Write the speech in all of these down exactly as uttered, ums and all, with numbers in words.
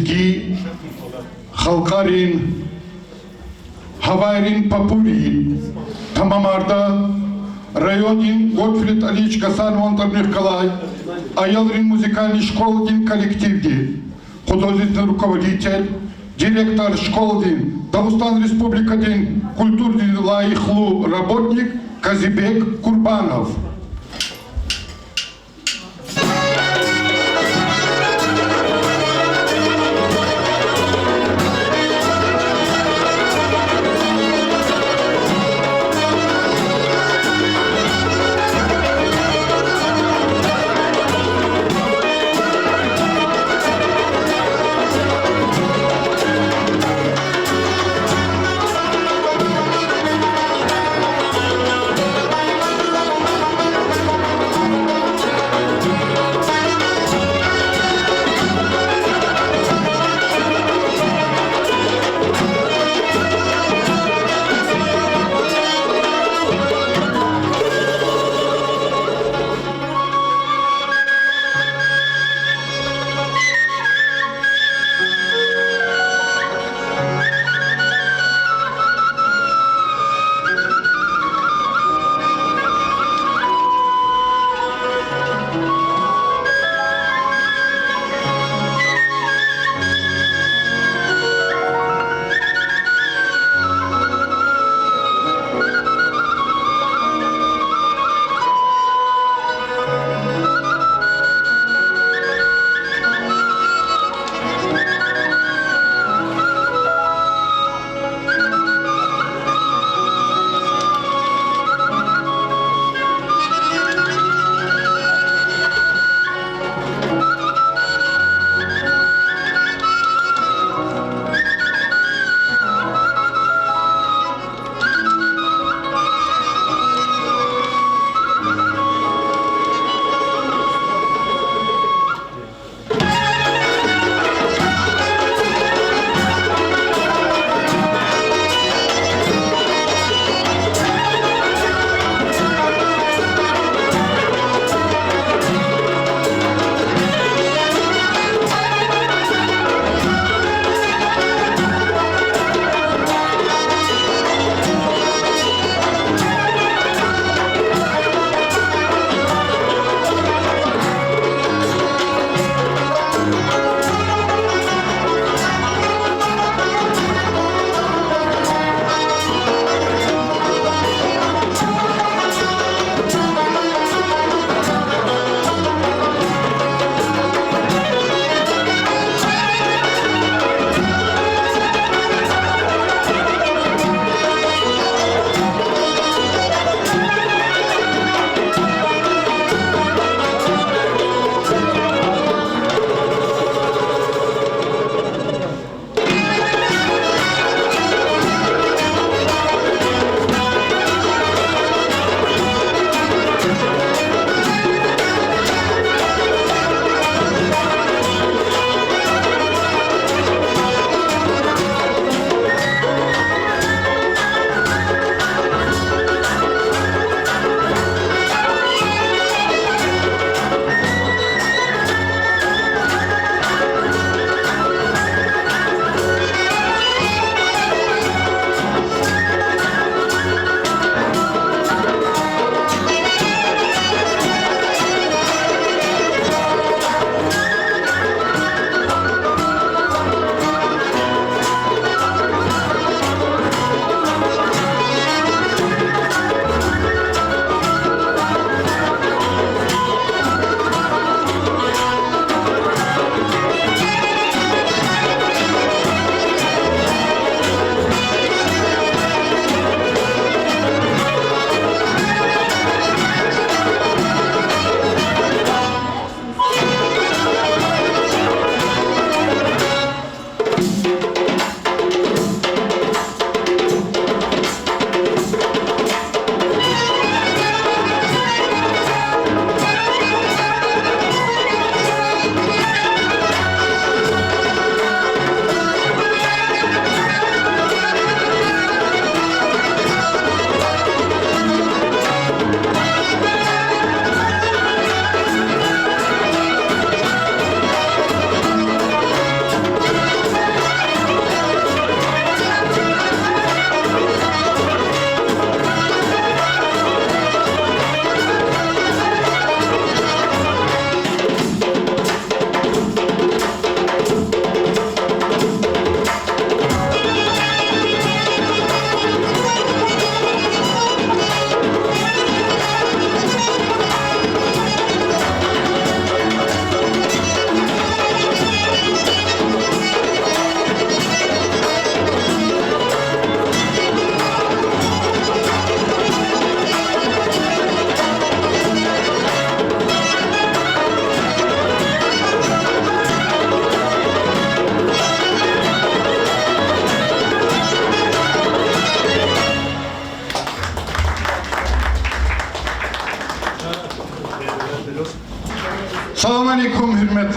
Ди халкьарин гьавайрин папури тамамарда, райондин Готфрид Алиевич Гасанован тӀварунихъ галай аялрин музыкальный школадин коллективди, художественный руководитель, директор школадин, Дагъустан Республикадин культурадин лайихлу работник Казибек Курбанов.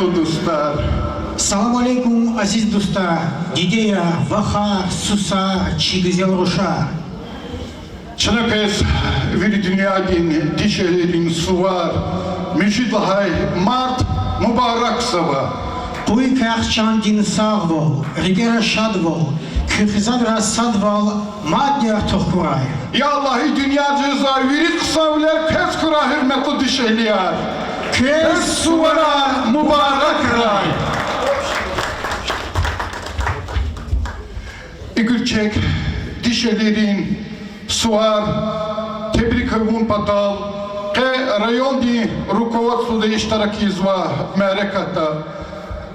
Дустар. Салам алейкум, азиз дустар, дидеяр, вахар, сусар, чи гуьзел рушар. Чна квез вири дуьньядин дишегьлийрин сувар муьжуьд лагьай март мубаракзава. Къуй квехъ чандин сагъвал, рикӀера шадвал, куь хизанра садвал мадни артух хьурай. Я Аллагь, и дуьньяда жезвай вири хъсанвилер квез хьурай, гьуьрметлу дишегьлияр. Квез суварар мубаракрай. И гуьрчег дишегьлийрин сувар тебрик авун патал къе райондин руководстводи иштирак ийизва мярекатда.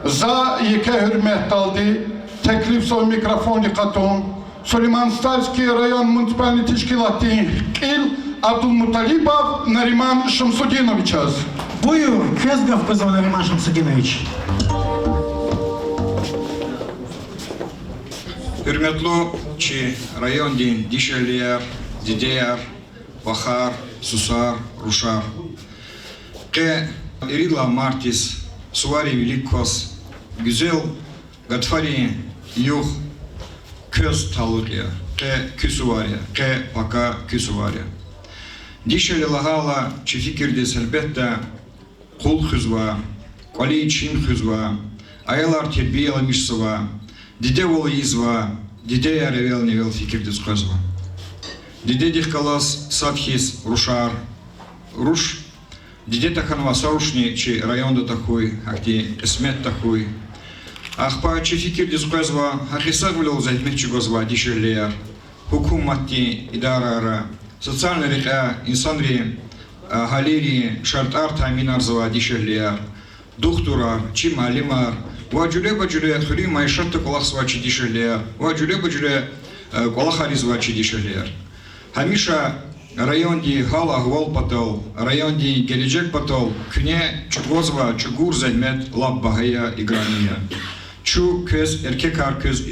За еке гьуьрметдалди теклифзава микрофонни кьатӀун Сулейман-Стальский район муниципальный тешкилатдин кьил Абдулмуталибов Нариман Шамсудиновичаз. Буюр, квез гаф гузва, Нариман Шамсудинович. Гьуьрметлу чи райондин дишегьлияр, дидеяр, вахар, сусар, рушар! Къе ирид лагьай мартдиз, суварин вилик кваз, гуьзел гатфарин югъ квез талукь я, къе куь сувар я, къе пака куь сувар я. Дишегьли лагьайла чи фикирдиз, гьелбетда, къул хуьзва, кӀвалин чин хуьзва, аялар тербияламишзава, дидевал ийизва, дидеяр эвелни-эвел фикирдиз къвезва. Дидедихъ галаз сад хьиз рушар, руш, диде тахьанвай са рушни чи районда тахьуй, гьахьтин кьисмет тахьуй. Ахпа чи фикирдиз къвезва, гьакъисагъвилелди зегьмет чӀугвазвай дишегьлияр, гьукуматдин идарайра, социальный рекьяй инсанрин агьалийрин шартӀар таъминарзавай дишегьлияр, духтурар, чи муаллимар ва жуьреба-жуьре хуьруьн майишатда кӀвалахзавай чи дишегьлияр ва жуьреба-жуьре кӀвалахар ийизвай чи дишегьлияр. Гьамиша райондин гьал-агьвал патал, райондин гележег патал куьне чӀугвазвай чӀугур зегьмет лап багьа я, играми я. Чун квез, эркекар, квез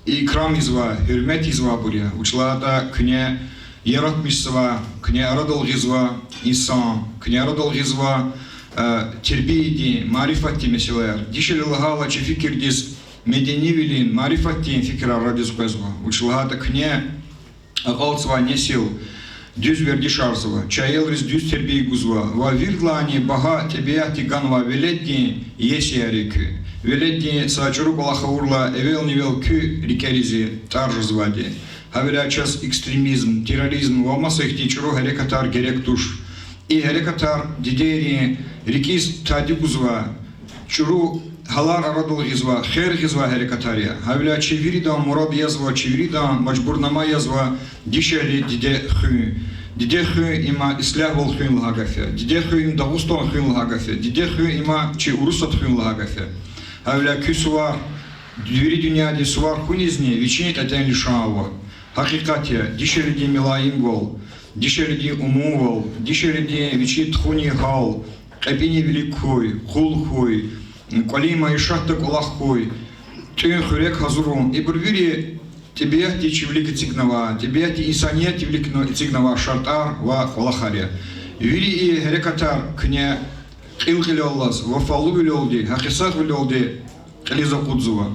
икрам ийизва, гьуьрмет ийизвайбур я, вучиз лагьайтӀа куьне яратмишзава, куьне арадал гъизва инсан, куьне арадал гъизва тербиядин, марифатдин месэлаяр. Дишегьли лагьайла чи фикирдиз меденивилин, марифатдин фикирар арадиз къвезва, вучиз лагьайтӀа куьне акьалтзавай несил дуьз вердишарзава, чи аялриз дуьз тербия гузва ва виридалайни багьа тӀебиатди ганвай веледдин иесияр я куьн. Веледдин са чӀуру кӀвалах авурла, эвелни-эвел куь рикӀериз тӀар жезвайди. Гьавиляй чаз экстремизм, терроризм ва маса ихьтин чӀуру гьерекатар герек туш. И гьерекатар дидейрин рикӀиз тади гузва, чӀуру гьалар арадал гъизва, хер гъизвай гьерекатар я. Гьавиляй чи виридан мурад язва, чи виридан мажбурнама язва дишегьли диде хуьн. Диде хуьн им ислягьвал хуьн лагьай гаф я, диде хуьн им Дагъустан хуьн лагьай гаф я, диде хуьн им чи Урусат хуьн лагьай гаф я. Гьавиляй куь сувар, вири дуьньядин сувар хьунизни вичин кьетӀен лишан ава. Гьакъикъат я, дишегьлидин милаимвал, дишегьлидин умунвал, дишегьлидин вичин тухунин гьал, кьепӀинин вилик хьуй, къул хьуй, кӀвалин майишатда кӀвалах хьуй, тӀуьн-хуьрек гьазурун, ибур вири тӀебиатди чи вилик эцигнавай, тӀебиатди инсаниятди вилик эцигнавай шартӀар ва кӀвалахар я. Вири и гьерекатар куьне кьил-кьилеллаз, вафалувилелди, гьакъисагъвилелди кьилиз акъудзава.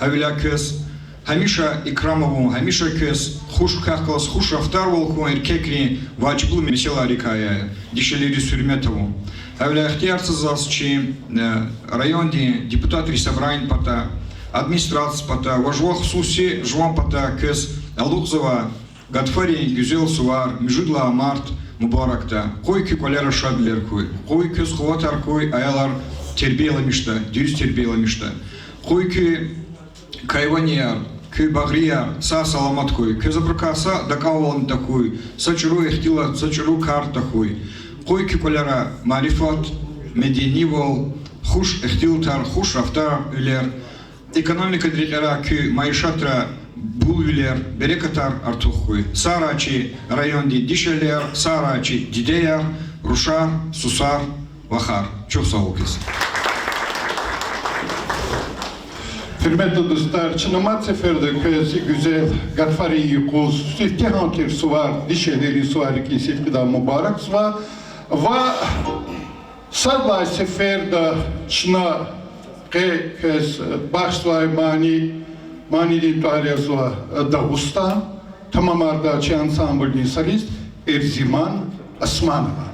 Гьавиляй квез гьамиша икрам авун, гьамиша квез хуш, квехъ галаз хуш рафтарвал хьун эркекрин важиблу месэлайрикай я, дишегьлийриз гьуьрмет авун. Гьавиляй ихтияр це заз чи райондин депутатрин собранидин патай, администрациядин патай ва жува хсуси жуван патай квез алукьзава гатфарин гуьзел сувар, муьжуьд лагьай март мубаракда. Къуй куь кӀвалера шадвилер хьуй, къуй квез къуватар хьуй аялар тербияламишда, дуьз тербияламишда. Къуй куь кайванияр, куь багърияр сагъ-саламат хьуй, квез абурукай са дакӀанвални тахьуй, са чӀуру ихтилат, са чӀуру кар тахьуй. Къуй куь кӀвалера марифат, меденивал, хуш ихтилатар, хуш рафтарвилер, экономикадин рекьера, куь майишатра булвилер, берекатар артух хьуй. Сагърай чи райондин дишегьлияр, сагърай чи дидеяр, рушар, сусар, вахар. Чухсагъул квез. Гьуьрметлу дустар, чна мад сеферда квез и гуьзел гатфарин юкъуз сифтегьан тир сувар, дишегьлийрин сувар рикӀин сидкьидай мубаракзава ва Сад лагьай сеферда чна къе квез бахшзавай мани, манидин тӀвар язва Дагъустан, тамамарда чи ансамблдин солист Эрзиман Османова.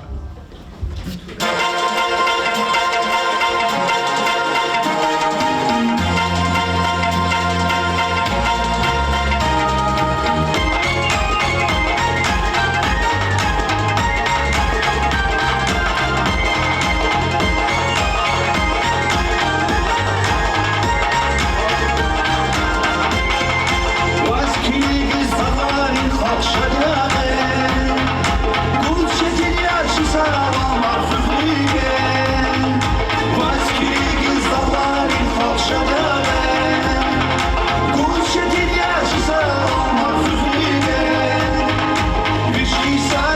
Чан сагъ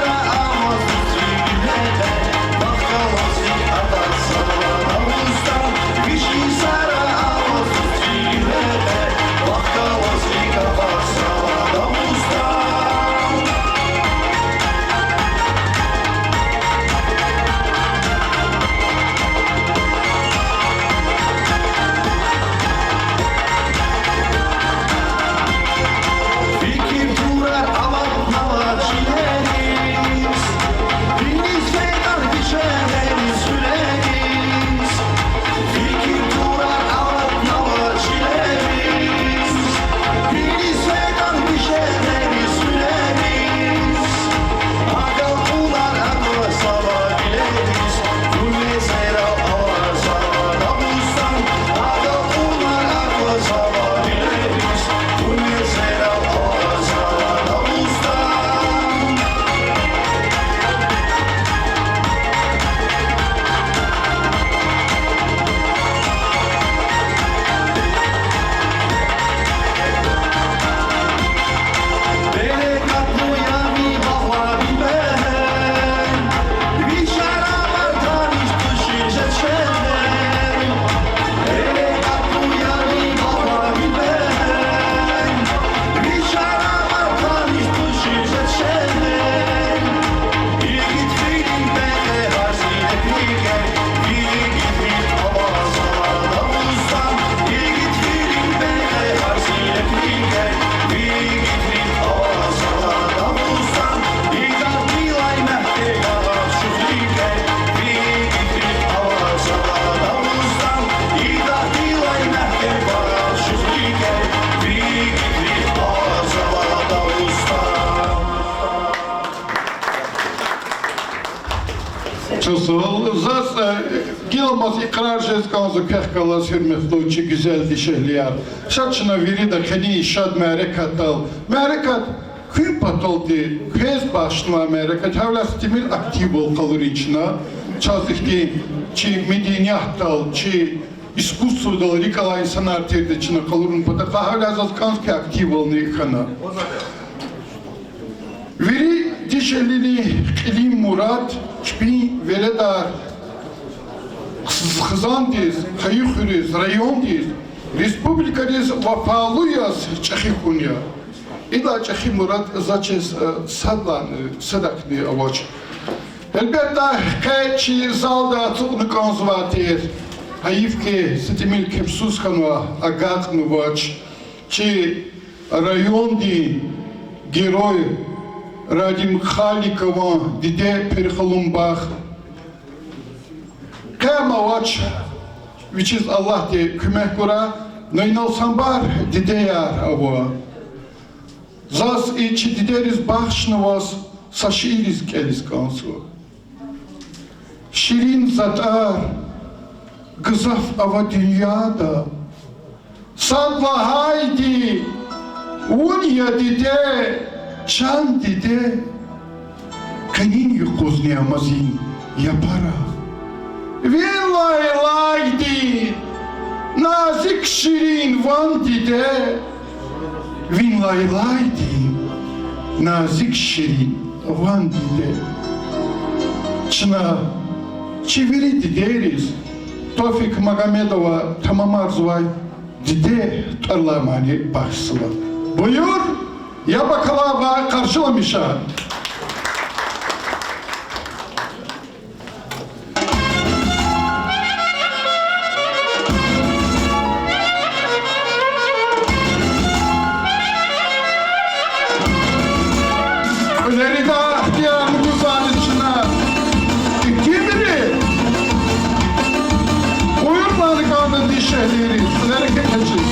хьуй. Заз, э, гиламаз икьрар жез кӀанзава квехъ галаз, гьуьрметлу чи гуьзел дишегьлияр. Ша чна вирида къенин шад мярекатдал, мярекат куьн паталди, квез бахшнавай мярекат, гьавиляй са тӀимил активвал къалурин чна, чаз ихьтин чи медениятдал, чи искусстводал рикӀ алай инсанар тирди чна къалурун патахъай, гьавиляй заз кӀанз куь активвални хьана. Вири дишегьлийрин кьилин мурад чпин веледар хизандиз, Каюхуьруьз, райондиз, республикадиз вафалу яз чӀехи хьун я. Идалай чӀехи мурад за чиз, э, садлан, э, садакни авач. Гьелбетда, къе чи залда ацукьна кӀанзавай тир, гьайиф хьи, са тӀимил кепсуз хьанва, агакьнавач, чи райондин герой Радим Халикован диде Пирхалун бах. Къе ам авач, вичиз Аллагьди куьмек гурай, но инал санбар дидеяр ава. Заз и чи дидейриз бахшнаваз са шиирриз кӀелиз кӀанзава. Ширин затӀар гзаф ава дуьньяда, сад лагьайди вун я, диде, чан диде. Къенин юкъузни ама зин япара ви лайлайди, назик ширин ван, диде. Ви лайлайди, назик ширин ван, диде. Чна чи вири дидейриз Тофик Магомедова тамамарзавай Диде тӀвар алай мани бахшзава. Буюр, я бакалава, къаршиламиша. Вирида ихтиярни гузвайди чна икимри. Буюр, мани кӀанда дишегьлийриз, берекат хьиз.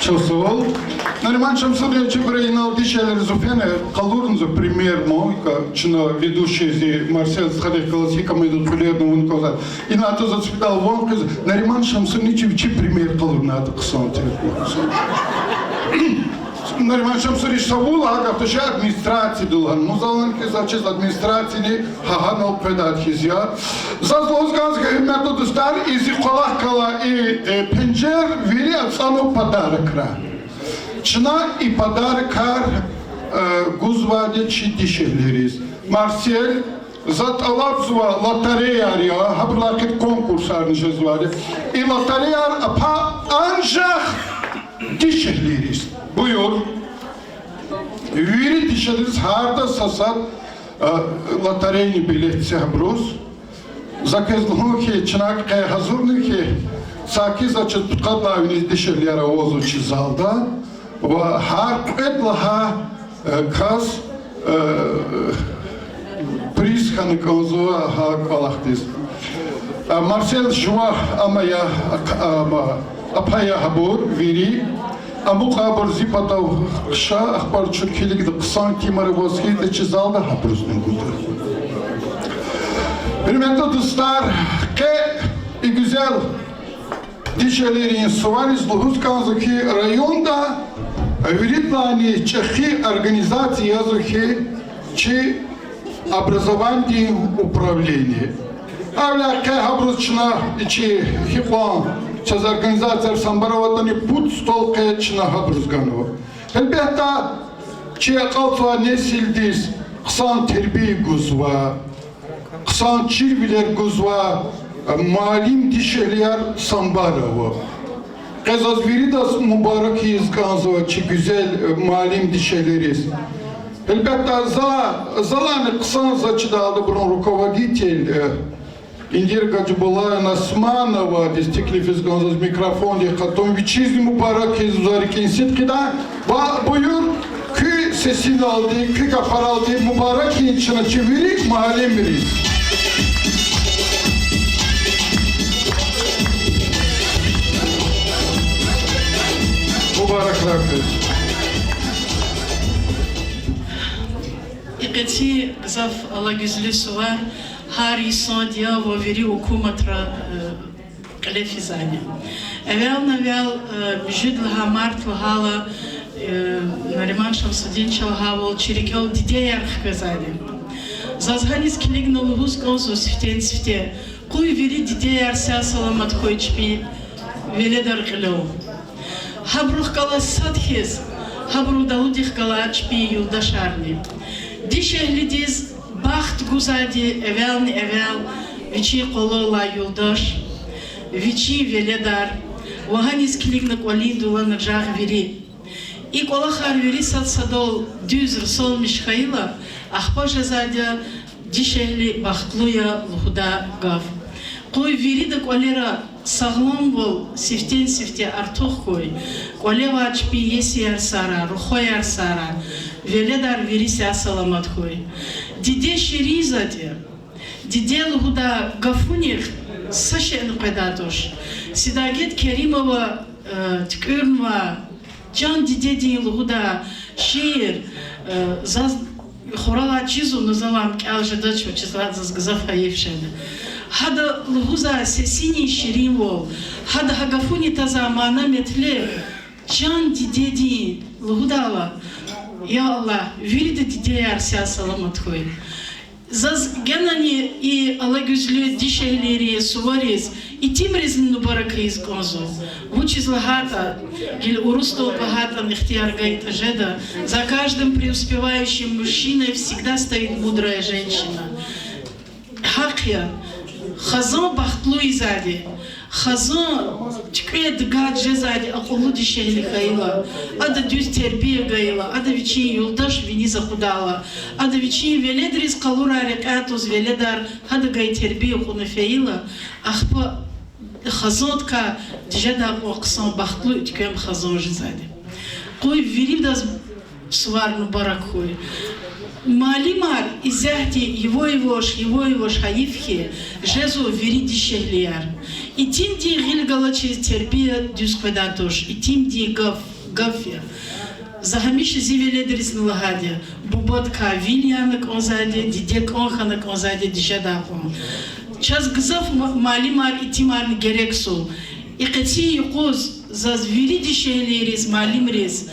Чухсагъул. Нариман Шамсунович, ибуру инал дишегьлийриз фена къалурнава пример, ман, ка чна ведущий зи Марсель стхадихъ галаз гьикӀ ама идаз кьуьлерна вун кӀанзава. Инал заз фидайвал ван хъийиз, Нариман Шамсунович вичи пример къалурнайтӀа хъсан тир. Нариман Шамсунович савула, гьа гаф туш администрацияда лагьана. Музалан хьиз, ачиз администрацияни гьа гьанал къведайди хьиз я. Заз лугьуз кӀанзава, гьуьрметлу дустар, и зи кӀвалах галай и, э, пенжер вири ацӀанва подарокра. Чна и подарокар, э, гузвайди я чи дишегьлийриз. Марсель, за тӀалабзава лотереяяр я, гьабурулай хъийида конкурсарни жезвайди я. И лотереяяр апа анжах дишегьлийриз. Буюр. Вири дишегьлийриз гьарда са сад, э, лотерейный билет це гьабуруз. За квез лугьун хьи, чна къе гьазурна хьи, саки за чиз пудкъад лагьай виниз дишегьлияр авазва чи залда. Ва гьар кьвед лагьай, э, кас, э, приз хьана кӀанзава гьа кӀвалахдиз. Э, Марсель жува ама я, а, ама, апа я гьабур вири. Амукьайбур зи патав хъша, ахпа чун килигда хъсан итимар аваз хьайитӀа чи залда, гьабурузни гуда. Гьуьрметлу дустар, къе и гуьзел дишегьлийрин сувариз лугьуз кӀанзава хьи, районда виридалайни чӀехи организация язва хьи, чи образованидин управление. Гьавиляй къе гьабуруз чна и чи гьикьван чаз организацияр самбар аватӀани, пуд стол къе чна гьабуруз ганва. Гьелбетда, чи акьалтзавай несилдиз хъсан тербия гузва, хъсан чирвилер гузва, э, муаллим-дишегьлияр самбар ава. Къе заз виридаз мубарак ийиз кӀанзава чи гуьзел, э, муаллим-дишегьлийриз. Гьелбетда, за, залайни хъсан, за чидалди абурун руководитель, э, Индира Гаджибуллаевна Османовадиз теклифиз кӀанзава заз микрофондик хтун, вичизни мубарак ийиз за рикӀин сидкьидай. Ва буюр, куь сесиналди, куь гафаралди мубарак ийин чна чи вири муаллимриз. Мубаракрай квез. И къецин гзаф алагуьзлу сувар гьар йисандин ва вири гьукуматра, э, кьиле физвайди. Эвелни-эвел, э, муьжуьд лагьай март лагьайла, э, Нариман Шамсудиновича лагьайвал, чи рикӀел дидеяр хквезвайди. Заз гьаниз килигна лугьуз кӀанзава сифтени-сифте: къуй вири дидеяр сагъ-саламат хьуй чпин веледар кьилел. Гьабурухъ галаз сад хьиз, гьабурун далудихъ галай чпин юлдашарни. Дишегьлидиз бахт гузвайди эвелни-эвел вичин къвалав алай юлдаш, вичин веледар ва гьаниз килигна кӀвалин дуланажагъ вири. И кӀвалахар вири сад-садал дуьз русалмиш хьайила, ахпа жезвайди я дишегьли бахтлу я лугьудай гаф. Къуй вирида кӀвалера сагъламвал сифтени-сифте артух хьуй, кӀвале авай чпин иесияр сагърай, рухваяр сагърай, веледар вири сагъ-саламат хьуй. Диде ширинзавайди я. Диде лугьудай гафунихъ са шейни къведай туш. Сидагет Керимова, э, туькӀуьрнавай Чан дидедин лугьудай шиир, э, заз хуралай чизва, ну, залан кӀел жедач, вучиз лагьайтӀа заз гзаф гьайиф жеда. Гьада лугьузвай сесинин ширинвал, гьада гьа гафуни тазвай мана-метлеб, чан дидедин лугьудайла, я Аллагь, вирида дидеяр сагъ-саламат хьуй. Заз генани и алагуьзлу дишегьлийрин сувариз, итимризни мубарак ийиз кӀанзава. Вучиз лагьайтӀа, гила урусдал лагьайтӀани ихтияр гайитӀа жеда: за каждым преуспевающим мужчиной всегда стоит мудрая женщина. Гьахъ я, хизан бахтлу ийизвайди, хизан туькӀвей-дгай жезвайди акьуллу дишегьли хьайила, ада дуьз тербия гайила, ада вичин юлдаш виниз акъудайла, ада вичин веледриз къалурай рекьяй тӀуз веледар гьада гайи тербия кьуна фейила, ахпа хизандикай тежедай кьван хъсан бахтлу уьтквем хизан жезвайди. Къуй виридаз сувар мубарак хьуй. Муаллимар исятда йиф-йиф, йиф-йиф, гьайиф хьи, жезва вири дишегьлияр. Итимдин гъил галачиз тербия дуьз къведай туш, итимдин гаф, гаф я. За гьамиша зи веледризни лагьайди я: бубадикай вил яна кӀанзавайди, диде кӀан хьана кӀанзавайди тежедай кьван. Чаз гзаф ма-, муаллимар, итимарни герек я. И къецин юкъуз заз вири дишегьлийриз, муаллимриз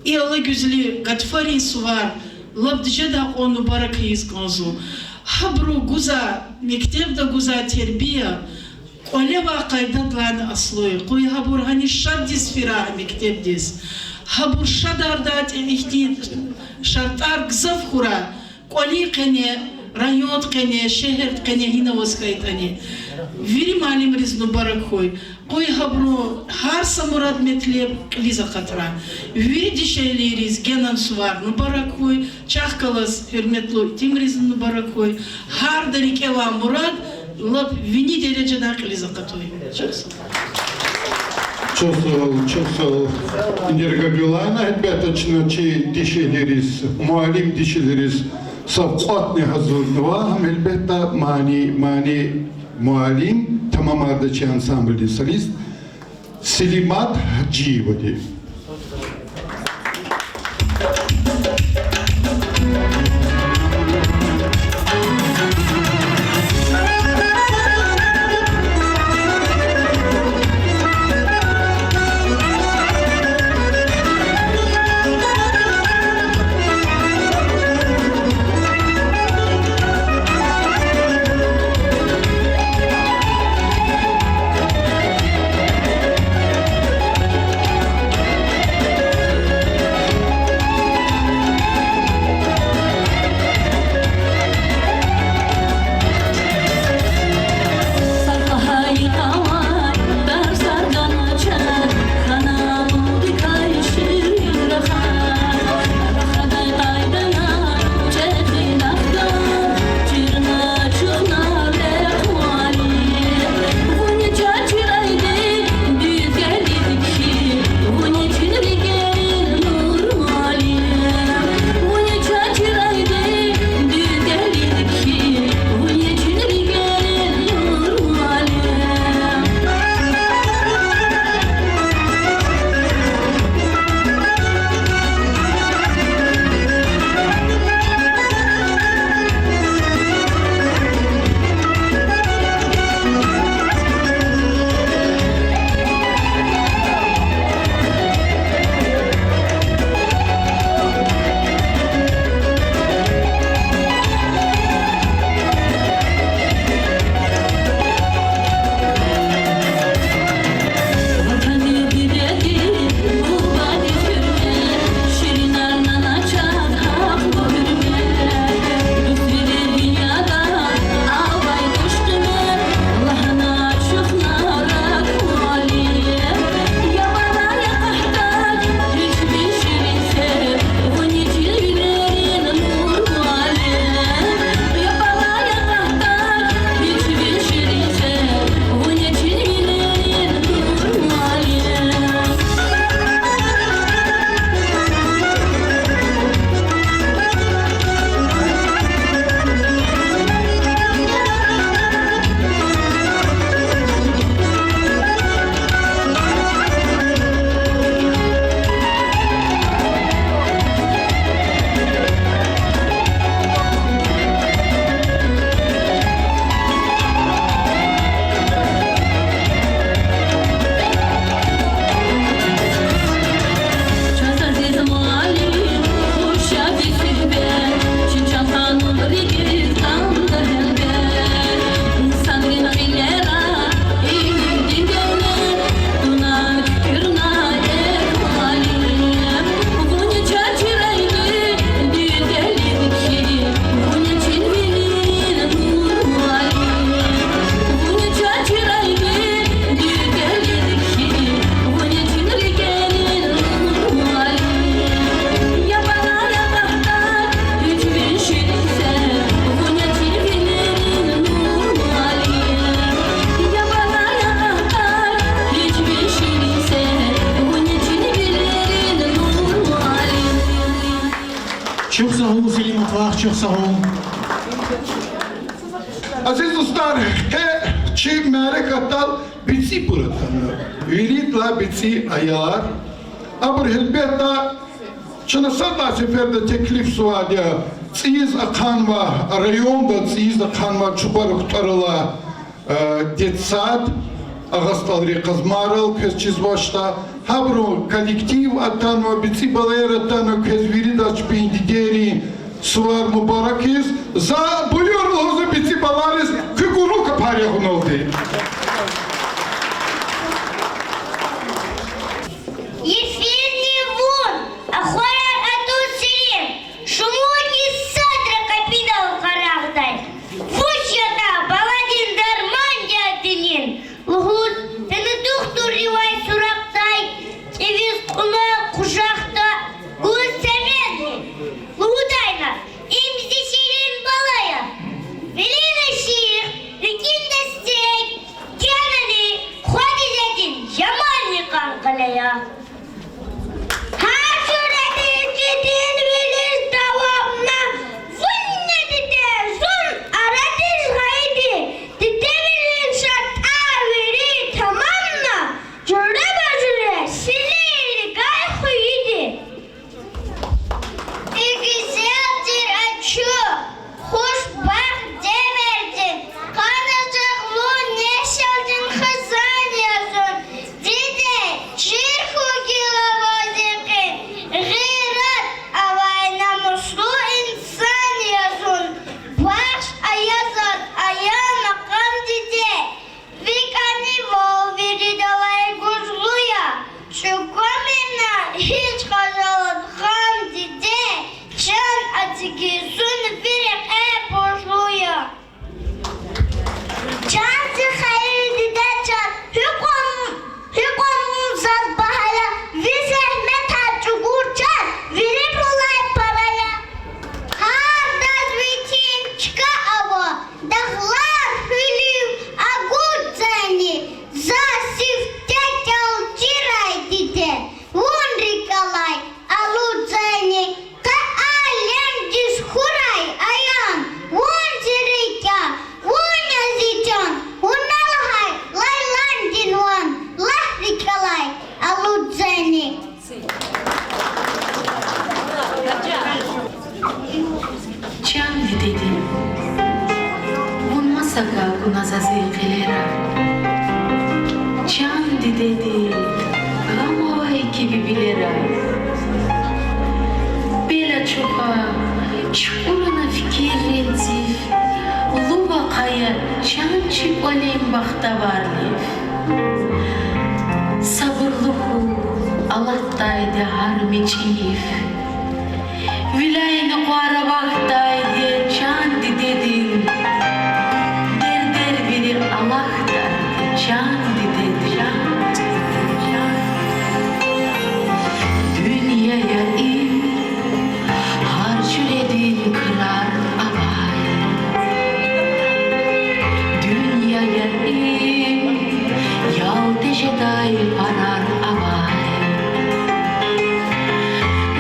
и алагуьзлу гатфарин сувар лап тежедай кьван мубарак ийиз кӀанзава. Гьабуру гузвай, мектебда гузвай тербия кӀвале авай къайдадилайни аслу я. Къуй гьабур гьаниз шаддиз фирай мектебдиз. Гьабур шадардай тӀимил ихьтин шартӀар гзаф хьурай. КӀвалин къене Райондин къене, шегьердин къене гьина аваз хьайитӀани, вири муаллимриз мубарак хьуй. Къуй гьабуру гьар са мурад-метлеб кьилиз акъатрай. Вири дишегьлийриз генани сувар мубарак хьуй. Чахъ галаз гьуьрметлу итимриз мубарак хьуй. Гьарда рикӀелай мурад лап вини дережадай кьилиз акъатуй. Чухсагъул. Чухсагъул, чухсагъул. Индира Габиловна, гьелбетда, чна чи дишегьлийриз, муаллим дишегьлийриз савкьватни гьазурнава, гьам, гьелбетда, мани, мани муаллим, тамамарда чи ансамблдин солист Селимат Гьажиевади. Чухсагъул, Селимат вах, чухсагъул. Азиз дустар, къе чи мярекатдал бицӀибур атана. Виридалай бицӀи аялар. Абур, гьелбетда, чна сад лагьай сеферда теклифзавайди я, цӀийиз ахъанвай, районда цӀийиз ахъанвай Чубарук тӀвар алай, э, детсад, агъа СтӀалрин Къазмайрал квез чизвачтӀа, гьабурун коллектив атанва, бицӀи балаяр атанва, квез виридаз чпин дидейрин сувар мубарак ийиз. За буюр лугьузва бицӀи балайриз куь гунуг капар ягъуналди. Ефирни вун, ахварар атӀуз серин, шумудни садра къепидал къарагъдай. Зигьин зун ви рекье буржлу я. Чан зи хайи диде чан, гьикьван, гьикьван вун заз багьа я, ви зегьметар чӀугур чан, вирибурулай пара я. Гьардаз вичин чка ава, дагълар, гьуьлуьв агудзани, заз сифте кӀел чирай, диде, вун рикӀ алай алудзани, къе алемдиз хьурай аян, вун зи рикӀ я, вун я зи чан, вуна лагьай лайландин ван, лагь рикӀ алай алудзани. Чан дидедин, вун маса гакуна заз и кьилера. Чан дидедин, гам авай киви вилера. Пел ачуха, чукӀурна фикиррин циф, лув ахъая чан чи кӀвалин бахтаварнив. Сабурлу хьухь, алатдайди я гьар мичӀи йиф. Виляй накъвар авахьдайди я чан дидедин, дердер вири алахьдайди я чан дидедин. Дуьнья я им, гьар жуьредин крар авай. Дуьнья я им, ял тежедай парар авай.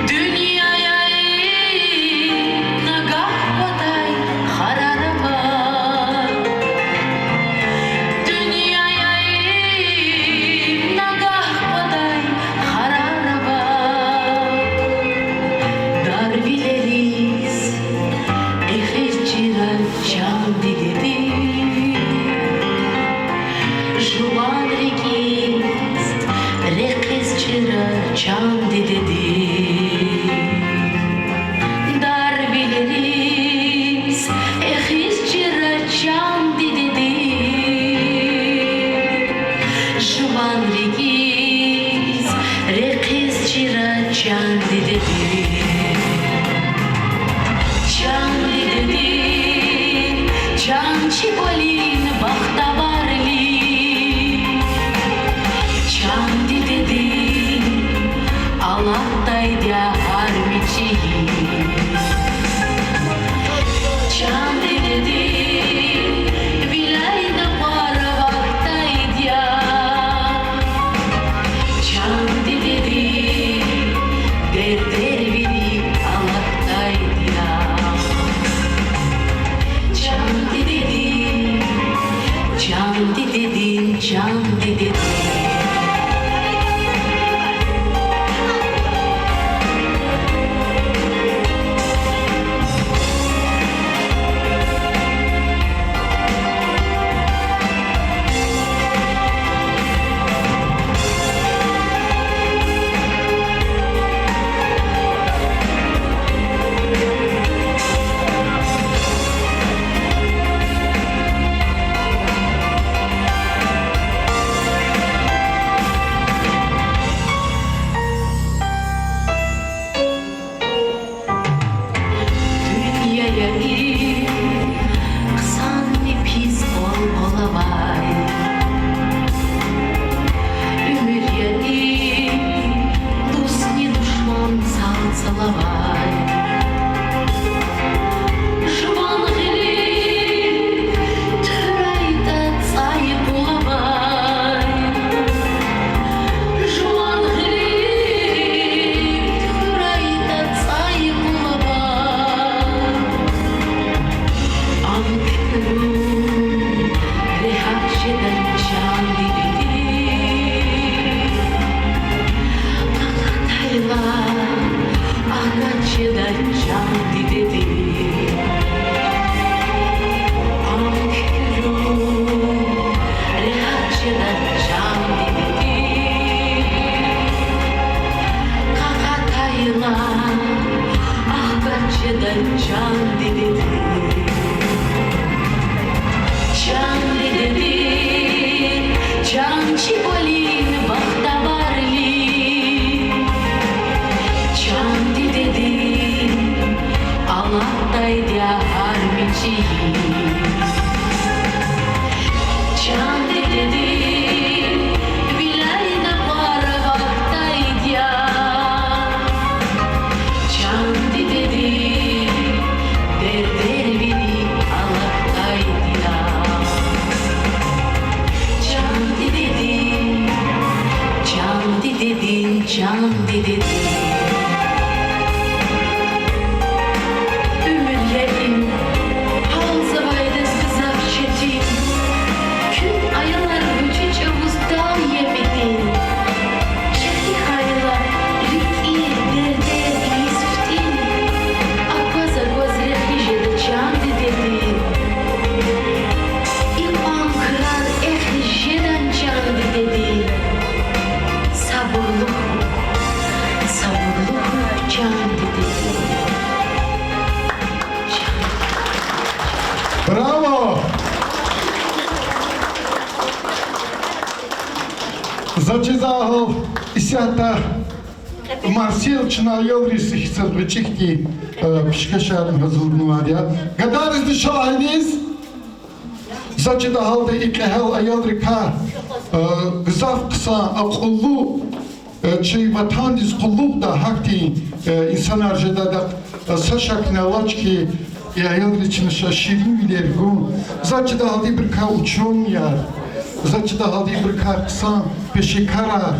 Дуьнья я им, нагагь квадай харар авай. Дуьнья я им, нагагь квадай харар авай. Дарвилериз эхиз чира чан дидеди. Жуван рикӀиз, рехиз чира чан дидеди. Дарвилериз эхиз чира чан дидеди. Жуван рикӀиз, рехиз чира чан дидеди. Чан дидеди, чан чи кӀвалин бахтаварли. Чан дидеди, алатдайди я гьар мичӀи йиф. Чан дидеди, виляй накъвар авахьдайди я. Чан дидеди, дердер вири алатдайди я. Чан дидеди, чан дидеди, чан дидеди. Дуьнья я им, хъсанни пис къвал-къвал авай. Уьмуьр я им, дустни душман цал-цал авай. Жуван гъилик туьхуьрайтӀа цӀай къул авай. Жуван гъилик туьхуьрайтӀа цӀай къул авай. Ам куькӀуьрун регьят жедай чан дидеди. Къакъатайла агат жедай чан дидеди. Ам куькӀуьрун регьят жедай чан дидеди. Къакъатайла агат жедай чан дидеди. Чан дидеди, чан чи кӀвалин бахтаварли. Чан дидеди, ала Заз чизвайвал, исятда Марсель чна аялриз ихьтин гъвечӀи хьтин, э, пишкешарни гьазурнавайди я. Гадаризни ша лагьайди я. Заз чида гьалда и кьегьал аялрикай, э, гзаф хъсан, акьуллу, э, чи ватандиз къуллугъдай гьахьтин, э, инсанар жедайдахъ, э, са шакни алач хьи, и аялриз чна ша ширинвилер гун. Заз чида гьалда ибурукай учёныйяр, заз чида гьалда ибурукай хъсан пешекарар.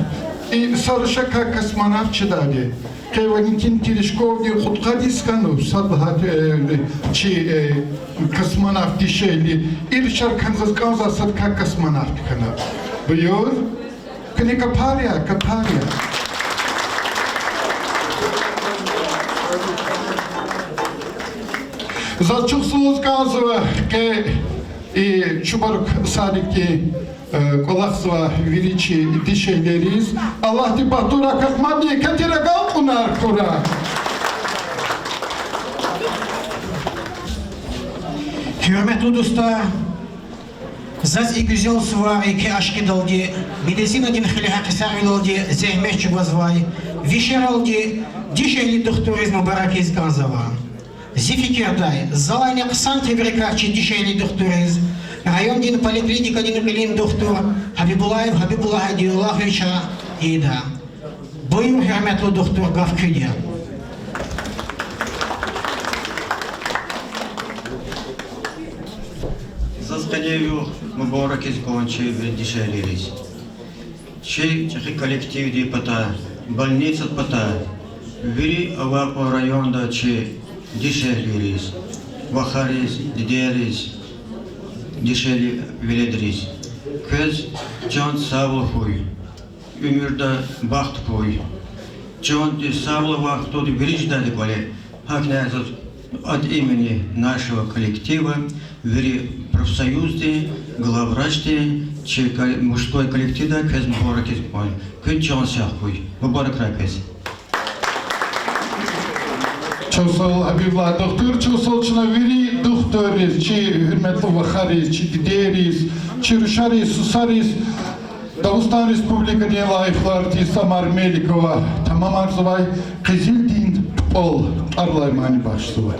И са рушакай космонавт жедайди. Къе Валентин Терешковди кьудкъад йис хьана, сад лагьай, э, чи, э, космонавт дишегьли. И рушар хьана заз кӀанзавай садакай космонавт хьана. Буюр. Куьне капар я, капар я. Заз чухсагъул лугьуз кӀанзава къе и Чубарук садикдин, э, кӀвалахзавай вири чи дишегьлийриз. Аллагьди багьтурай, къахмандин катера агалкьунар хьурай. Гьуьрметлу дустар, заз и гуьзел сувар еке ашкъидалди, медицинадин хиле гьакъисарвилалди зегьмет чӀугвазвай, вишералди дишегьли духтурриз мубарак ийиз кӀанзава. Зи фикирдай, залайни хъсан тебрикар чи дишегьли духтурриз, райондин поликлиникадин кьилин духтур Гьабибуллаев Гьабибуллагь Адиллагьовича ийида. Буюр, гьуьрметлу духтур, гаф куьд я. Заз къенин югъ мубарак ийиз кӀанзава чи вири дишегьлийриз. Чи чӀехи коллективдин патай, больницадин патай, вири авай кьван районда чи дишегьлийриз, вахариз, дидейриз, дишегьли веледриз квез чан сагъвал хьуй, уьмуьрда бахт хьуй. Чандин сагъвал авай хтулди вири жедайди кӀвале, гьакӀни заз от имени нашего коллектива, вири профсоюздин, главврачдин, чи кол-, мужской коллективдай квез мубарак ийиз кӀанзава. Куьн чан сагъ хьуй. Мубаракрай квез. Чухсагъул, Гьабибуллагь духтур, чухсагъул чна вири духтурриз, чи гьуьрметлу вахариз, чи дидейриз, чи рушариз, сусариз. Дагъустан Республикадин лайихлу артист Амар Меликова тамамарзавай Къизилдин тупӀал тӀвар алай мани бахшзава.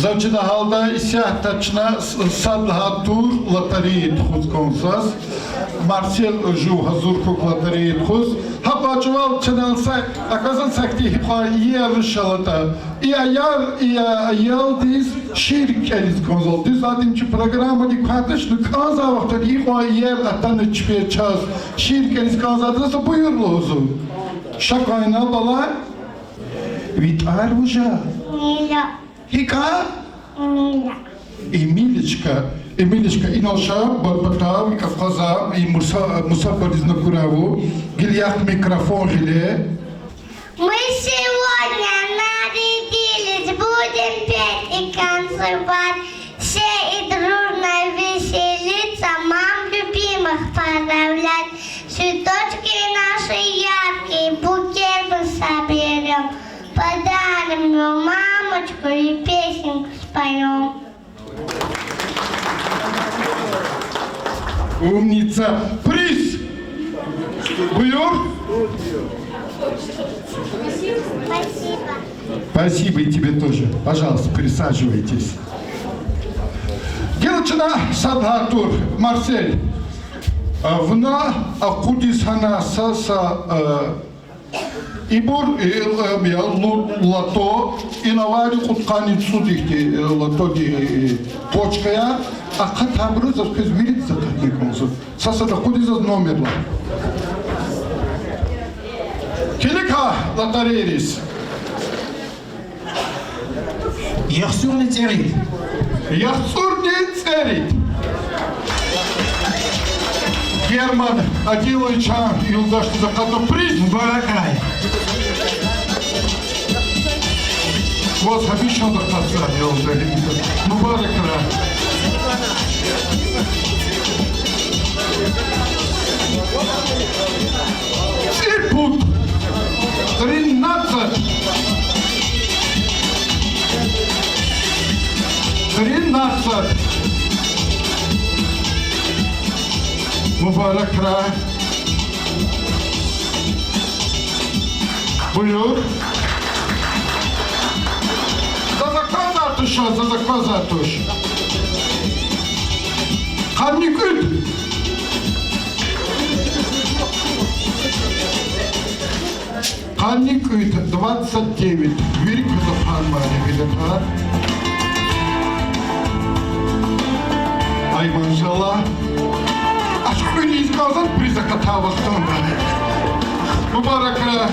Заз чна гьалда исятда чна с-, сад лагьай тур лотерея тухуз кӀанзава заз. Марсель, жув гьазур хьухь лотерея тухуз. Гьа къачувал чна са, аказан сахьти гьикьван иер руш алатӀа. И аял, и аялдиз шиир кӀелиз кӀанзава. Дуьз лагьайтӀа, чи программадик кватӀа чна кӀанзавай вахтунда гьикьван иер атана чпи чаз. Шиир кӀелиз кӀанзаватӀа, са буюр лугьузва. Ша квайна, бала. Ви тӀвар вуж я? Эмиля. ГьикӀ я? Эмиля. Эмилечка, Эмилечка, инал ша, ба-, патав, Кавказа, и муса-, мусапаризни акурай вун, гила яхъ микрофон гъиле. Мы сегодня нарядились, будем петь и танцевать, всей дружно веселиться, мам любимых поздравлять. Цветочки наши яркие, букет мы соберём, подарим мамочку и песенку споём. Умница. Приз. Буюр. Спасибо. Спасибо и тебе тоже. Пожалуйста, присаживайтесь. Гила чна сад лагьай тур, Марсель. А, вуна акъудиз гьана са, са, а, Ибур, э, э, я, лу-, лото, ина авайди кьудкъанни цӀуд ихьтин, э, лотодин, э, э, кочкаяр, ахъа табуру заз квез виридаз акъатна кӀанзава. Са-садаз акъудиз заз номерар. Килиг гьа лотерейриз. ЯхцӀурни цӀерид. ЯхцӀурни цӀерид. Герман Адилович, а, юлдашдиз акъатна приз. Мубаракрай. Ваз гьамиша акъатзава, я Аллагь. Мубаракрай. Ципут. Тринадцать. Тринадцать. Мубаракрай. Буюр. Заз аквазвайди туш, заз аквазвайди туш. Къанни кӀуьд. Къанни кӀуьд, двадцать девять. Вири квез ахъанвайди я, гьеле тар. Ай, машаллагь. Аш кьуьлиз кӀанзан приз акатай вахтунда. Мубаракрай.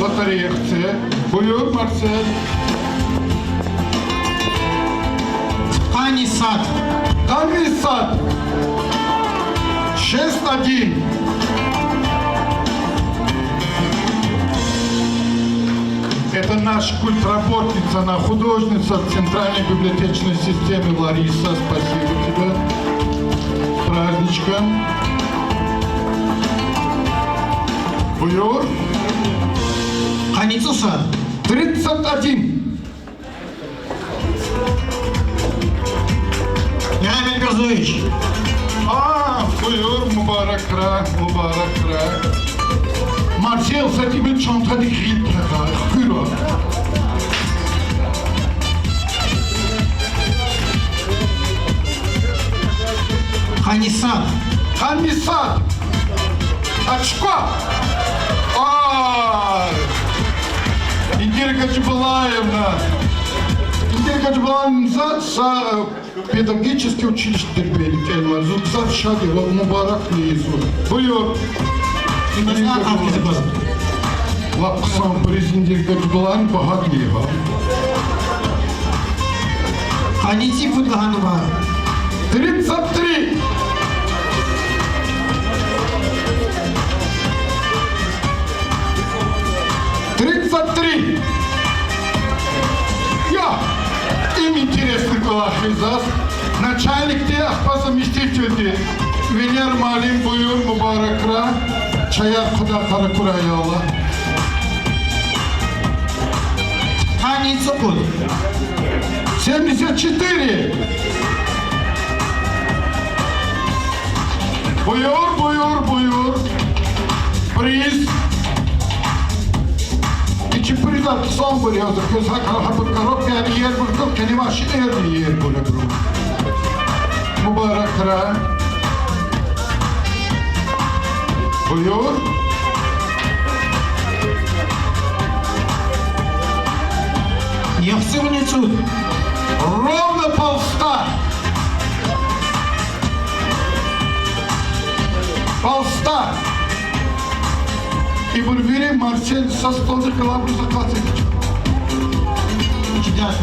Лотерея хце. Буюр, Марсель. Къанни сад. Къанни сад. Шесть один. Это наша культработница, она художница в Центральной библиотечной системе Лариса. Спасибо тебе. С праздничком. Буюр. Къанни цӀусад. Тридцать один. Михаил Мирзоевич. А, буюр, мубаракрай, мубаракрай. Марсель, са тӀимил чантадик гъил тагъа, хкуьра. Къанни сад. Къанни сад. Очко. А, Индира Гаджибалаевна. Индира Гаджибалаевна, за, за, э, педагогический училище Дербентда кӀелнавай. Зун гзаф шад я, ва мубаракни я зун. Буюр. Индира Гаджибалаевна. Ва хъсан приз Индира Гаджибалаевна багьа тир гьа. Къанни цӀипуд лагьанва. Тридцать три. Тридцать три. Я, им интересный кӀвалах я заз. Начальникди, ахпа заместительди. Венера муаллим, буюр, мубаракрай. Чаяр хъвадай, къаракурай, я Аллагь. Къанни цӀукьуд. Семьдесят четыре. Буюр, буюр, буюр. Приз. Ичи призар хъсанбур я, за квез гьакӀ гьабур коробкаяр иербур, куь къеневай шейэрни иербур абуру. Мубаракрай. Буюр. ЯхцӀурни цӀуд. Ровно полста. Полста. Ибур вири Марсель са столдихъ галайбуруз акъатзавач. Чидач.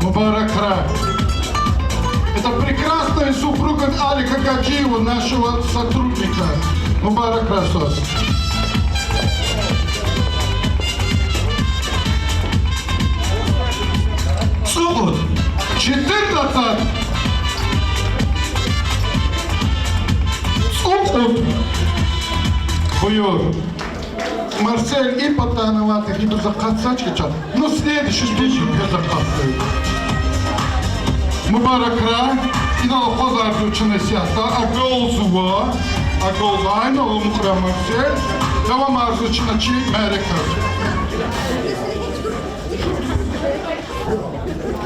Мубаракрай. Это прекрасная супруга Алика Гаджиева, нашего сотрудника. Мубаракрай заз. ЦӀукьуд. Четырнадцать. ЦӀукьуд. Буюр. Марсель, и патанавати гьибур акъатзавач кичӀе. Ну, следующий тур квез акъатзава. Мубаракрай. Инал акъвазарзава чна исятда. Агалзава. Агалзава. Инал амукьрай, Марсель. Давамарзава чна чи мярекат.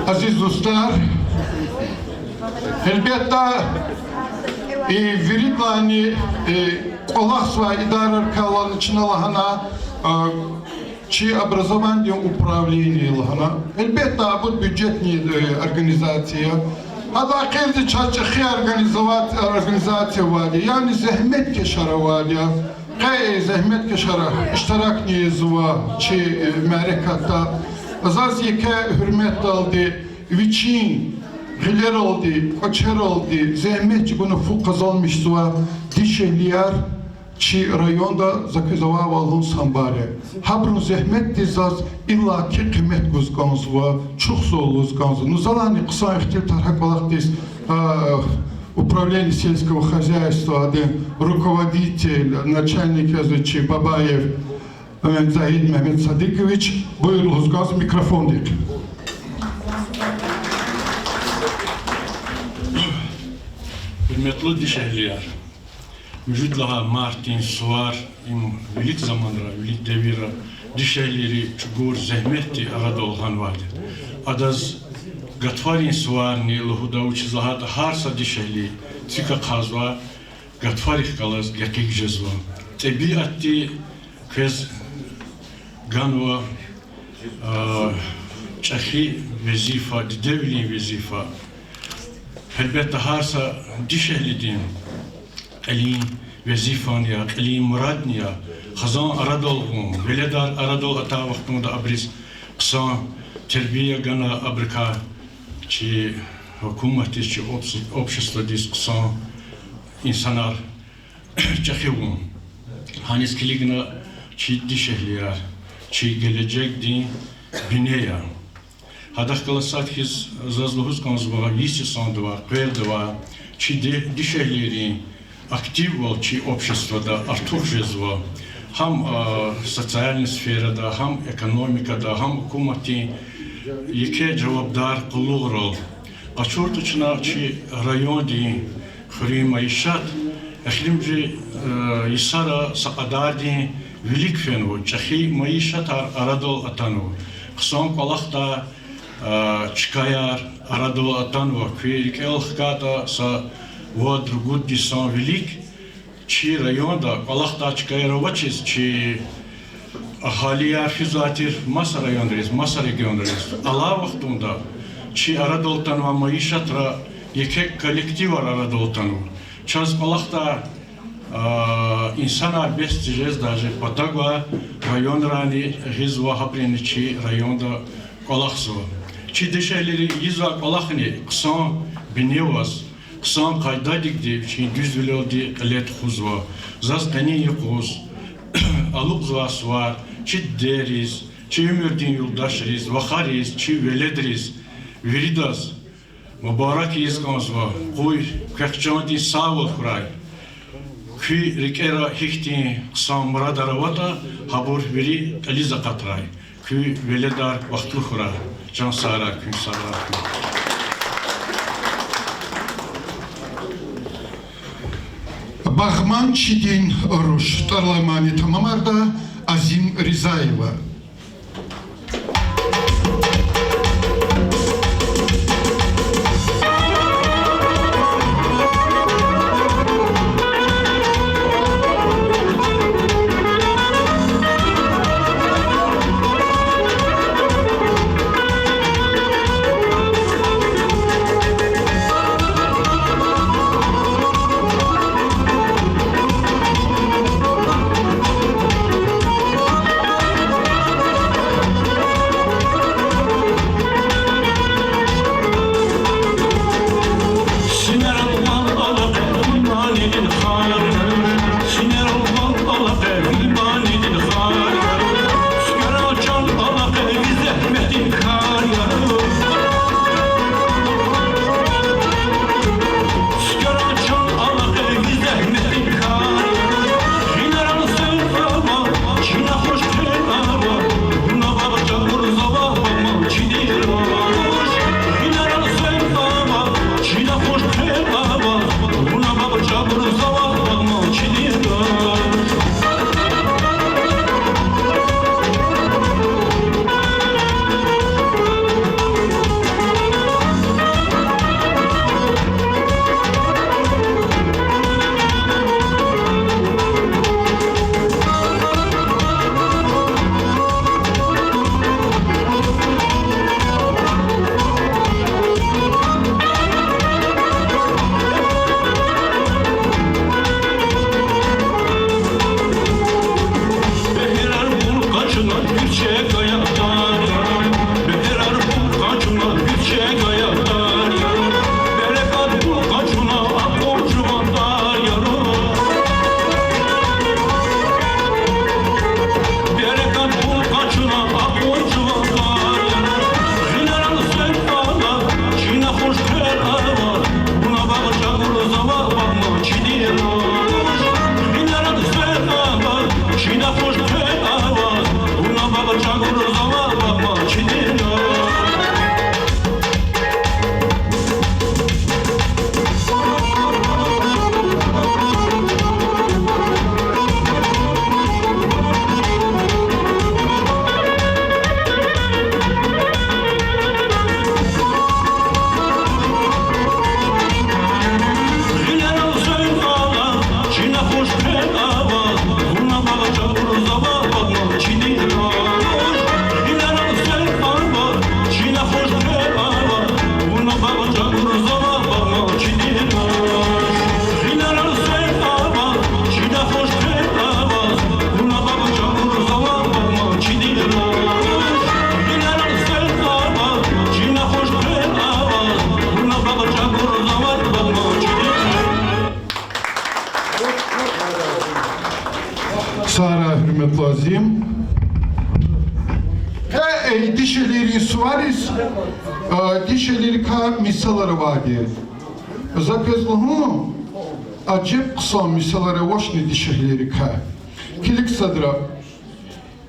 Азиз дустар, гьелбетда, и виридалайни, э, кӀвалахзавай идарайрикай чна лагьана, э, чи образованидин управление лагьана. Гьелбетда, абур бюджетный, э, организация. Гьадан къезе чаз чӀехи организова-, организация авайди я, яни зегьметкешар авайди я. Къе, э, зегьметкешар иштиракни ийизва чи, э, мярекатда. Заз еке гьуьрметдалди, вичин гъилералди, кӀвачералди зегьмет чӀугуна фу къазанмишзавай дишегьлияр чи районда, за квез авайвал лугьун, Самбар я. Гьабурун зегьметдиз заз иллаки къимет гуз кӀанзава, чухсагъул лугьуз кӀанзава. Ну, залайни хъсан ихтилатар гьа кӀвалахдиз, а, управление сельского хозяйствадин руководитель, начальник яз чи Бабаев Мегьамед Мегьамедсадикъович, буюр, лугьуз кӀанзава микрофондихъ. Гьуьрметлу дишегьлияр, муьжуьд лагьай мартдин сувар, им вилик заманра, вилик девирра дишегьлийри чӀугур зегьметдин арадал гъанвайди. Адаз гатфарин суварни лугьуда, вучиз лагьайтӀа гьар са дишегьли цуьк ахъайзава, гатфарихъ галаз гекъиг жезва. ТӀебиатди квез ганва, а, чӀехи везифа, дидевилин везифа. Гьелбетда, гьар са дишегьлидин кьилин везифани я, кьилин мурадни я хизан арадал гъун, веледар арадал атай вахтунда абуруз хъсан тербия гана, абурукай чи гьукуматдиз, чи общ-, обществодиз хъсан инсанар чӀехи авун. Гьаниз килигна, чи дишегьлияр чи гележегдин бине я. Гьадахъ галаз сад хьиз заз лугьуз кӀанзава, йис йисандавай, къвердавай чи ди-, дишегьлийрин активвал чи обществода артух жезва. Гьам, а, социальный сферада, гьам экономикада, гьам гьукуматдин еке жавабдар къуллугърал. КъачуртӀа чна чи райондин хуьруьн майишат эхиримжи, э, йисара са кьадардин вилик фенва, чӀехи майишатар арадал атанва, хъсан кӀвалахдай, э, чкаяр арадал атанва, куь рикӀел хкайтӀа са вад-ругуд йисан вилик чи районда кӀвалахдай чкаяр авачиз чи агьалияр физвай тир маса районриз, маса регионриз. Алай вахтунда чи арадал атанвай майишатра еке коллективар арадал атанва. Чаз кӀвалахдай, а, инсанар бес тежез даже патав гвай районрани гъизва, гьабурни чи районда кӀвалахзава. Чи дишегьлийри ийизвай кӀвалахни хъсан бине аваз, хъсан къайдадикди вичин дуьзвилелди кьиле тухузва. Заз къенин юкъуз алукьзавай сувар чи дидейриз, чи уьмуьрдин юлдашриз, вахариз, чи веледриз, виридаз мубарак ийиз кӀанзава. Къуй квехъ чандин сагъвал хьурай. Куь рикӀера гьихьтин хъсан мурадар аватӀа, гьабур вири кьилиз акъатрай. Куь веледар бахтлу хьурай. Чан сагърай куьн, сагърай куьн. Багъманчидин руш тӀвар алай мани тамамарда Азим Ризаева. Лазим. Къе, э, дишегьлийрин сувариз, э, дишегьлийрикай мисалар авайди. За квез лугьун, ажеб хъсан мисалар авачни дишегьлийрикай. Килиг садра.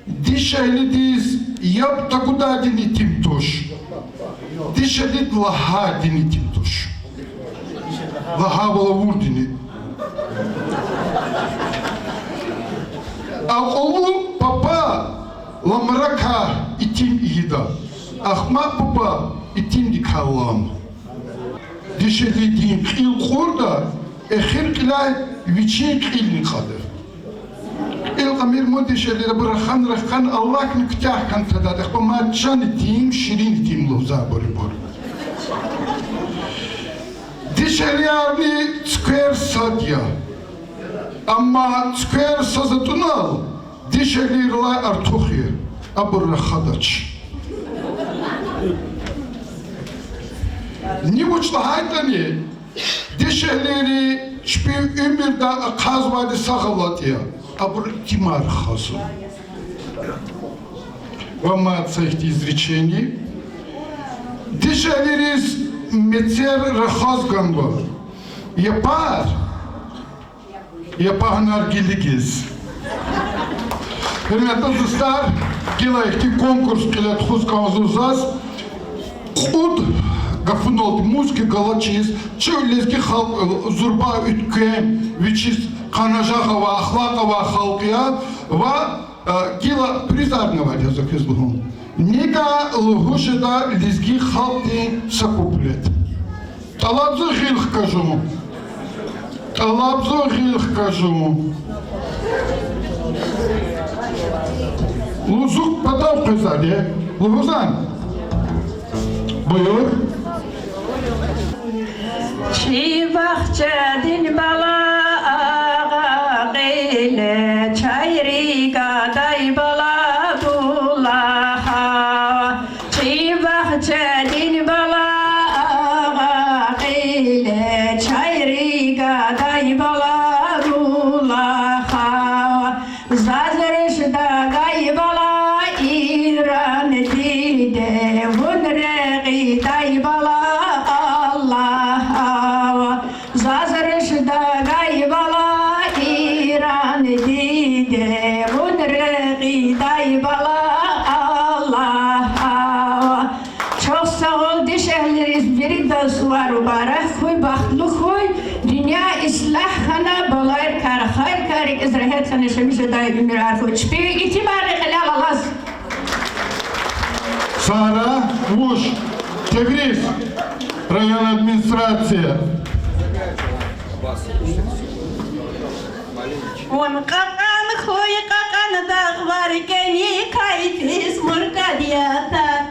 Дишегьлидиз яб тагудайдини итим туш. Дишегьлиди лагьайдини итим туш. Лагьайвал авурдини. Акьуллу папа ламракай итим ийида. Ахмакь папа итимдикай лам. Дишегьлидин кьил кьурда, эхир кьиляй вичин кьилни кьада. Кьил кьамир ман дишегьлийри, абур рахана-рахана Аллагьни куьтягь хьана тадайди, ахпа мад чан итим, ширин итим лугьузвайбур ибур. Дишегьлиярни цуьквер сад я. Амма цуьквер саз атӀунал, дишегьлийрилай артух я, абур рахадач. Ни вуч лагьайтӀани, дишегьлийри чпин уьмуьрда ахъайзавайди са гъалатӀ я, абуру итимар рахазва. Ва мад са ихьтин изречение. Дишегьлийриз мецер рахаз ганва. Япар, япагьанар гилигиз. Гьуьрметлу дустар, гила ихьтин конкурс кьиле тухуз кӀанзава заз. Кьуд гафуналди музыка галачиз, чи лезги халкь, э, зурба, уьтквем, вичиз къанажагъ авай, ахлакь авай халкь я, ва, э, гила призарни авайди я, за квез лугьун. Ника лугьуз жеда лезги халкьдин са куплет. ТӀалабзава гъил хкажун. ТӀалабзава гъил хкажун. Лугьузва, патав къвезвайди я. Лугьузвани? Буюр. Чи бахчадин бала агъа кьиле, чайри гадай бала дулаха. Чи бахчадин бала агъа кьиле, чайри гадай бала дулаха. Заз рушда гай бала Иран диде, вун рекьидай бала Аллагь ава. Заз рушда гай бала Иран диде, вун рекьидай бала Аллагь ава. Чухсагъул дишегьлийриз, виридаз сувар мубарак хьуй, бахтлу хьуй, дуьнья ислягь хьана, балайрикай, рахайрикай рикӀиз регьят хьана, шемиш жедай уьмуьрар хьуй. Чпин итимарни кьилел алаз. Сара, вуж, Тевриз, район администрация. Вун кьакьан хьуй, кьакьан дагълар, кӀаник кайфиз муркӀад ятар.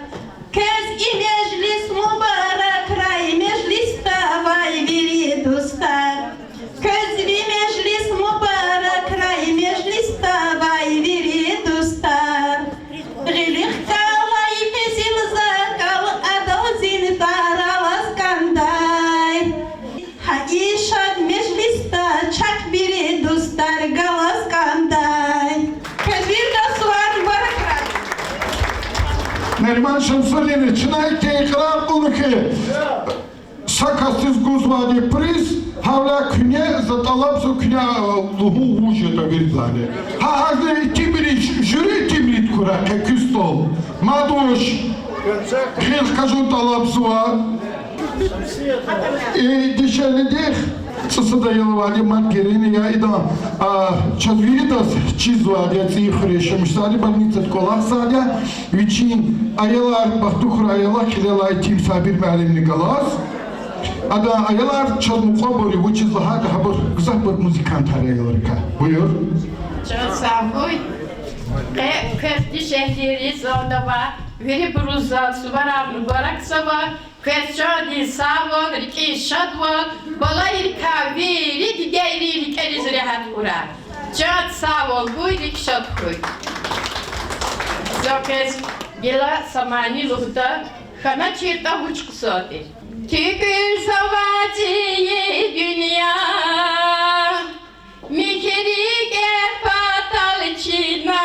Квез и межлис мубаракрай, межлисда авай вири дустар. Квез и межлис мубаракрай, межлисда авай вири дустар. Гъилихъ галай физил закал, адал зинтӀар алаз кӀандай. Гьа и шад межлисда чак вири дустар галаз кӀандай. Квез виридаз сувар мубаракрай. Нариман Шамсудинович, чна икӀ икьрар кьуна хьи, са касдиз гузвайди приз, гьавиляй куьне за тӀалабзава, куьне лугьун вуж ятӀа виридалайни. Гьа гьазни итимри, жюри итимри тукурай къе куь стол. Мад вуж, гъил хкажун тӀалабзава. И дишегьлидихъ цӀусад аял авайди, мад герени я идан, а, чаз виридаз чизвайди я, цӀийи хуьре яшамиш жезвайди, больницада кӀвалахзавайди я, вичин аялар, бахтур хьурай аялар, кьилелай итим Сабир муаллимни галаз. Адан аялар чаз мукьвабур я, вучиз лагьайтӀа гьабур гзафбур музыкантар я аялрикай. Буюр. Чан сагъ хьуй. Къе квез дишегьлийриз, залда авай вирибуруз за суварар мубаракзава. Квез чандин сагъвал, рикӀин шадвал, балайрикай вири дидейрин рикӀериз регьят хьурай. Чан сагъвал хьуй, рикӀ шад хьуй. За квез гила са мани лугьуда, хьаначиртӀа вуч кӀусар тир. ТуькӀуьрзавай цӀийи дуьнья, михьи рикӀер патал чна,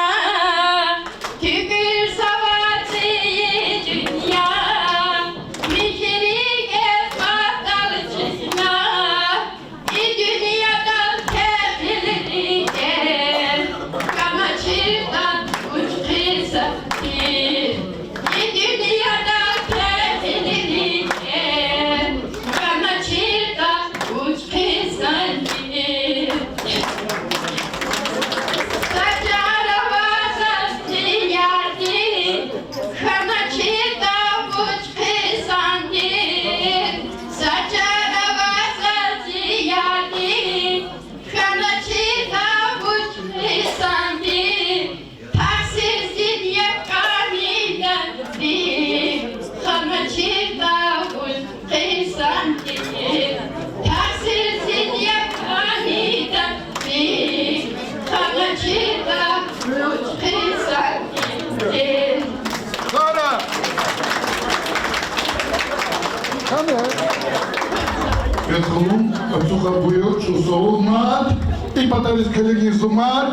Бес хьун, ацукьа буюр, чун савун мад, и патариз килигин зумад.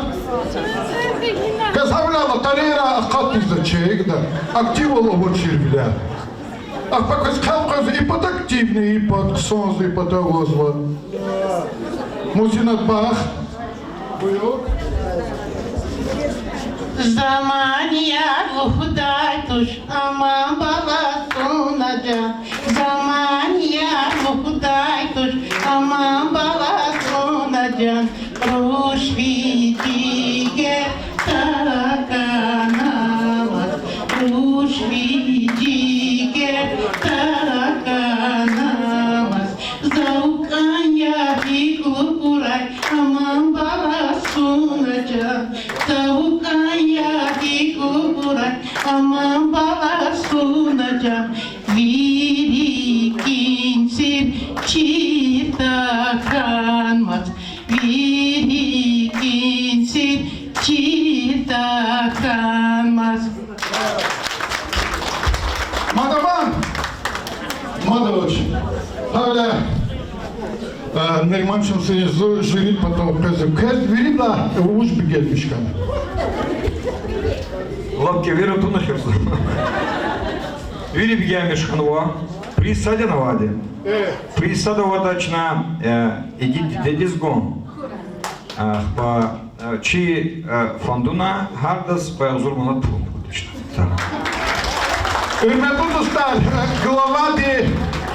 Кас гьавиляй лотереяра акъатзава чегда, активвал авачирвиляй. Ахпа квез хъел къвезва, и пата активный, и пата хъсанзава, и пата авазва. Мусинат бах. Буюр. За манияр лугьудай туш, аман бала суна жан. За манияр лугьудай туш, аман бала суна жан. Руш ви жигер таканамаз, руш ви жигер таканамаз. За вукӀан я гьикӀ лугьурай, аман бала суна жан. За вукӀан я гьикӀ лугьурай, аман бала суна жан. Вири кӀинцив чир таканмаз, вири кӀинцив чир таканмаз. Мад авани? Мад авач. Гьавиляй, э, Нариман Шамсиевич, зу жюри патал къвезва. Квез виридалай вуж бегенмиш хьана? Лап кӀевера туна хьиз. Вири бегенмиш хьанва. Приз сад я авайди. Приз сад аватӀа чна, э, игит дидедиз гун. Ахпа, э, чи, э, фондуна гьардаз къвай агъзур манат пул гуда чна. Гьуьрметлу дустар, главади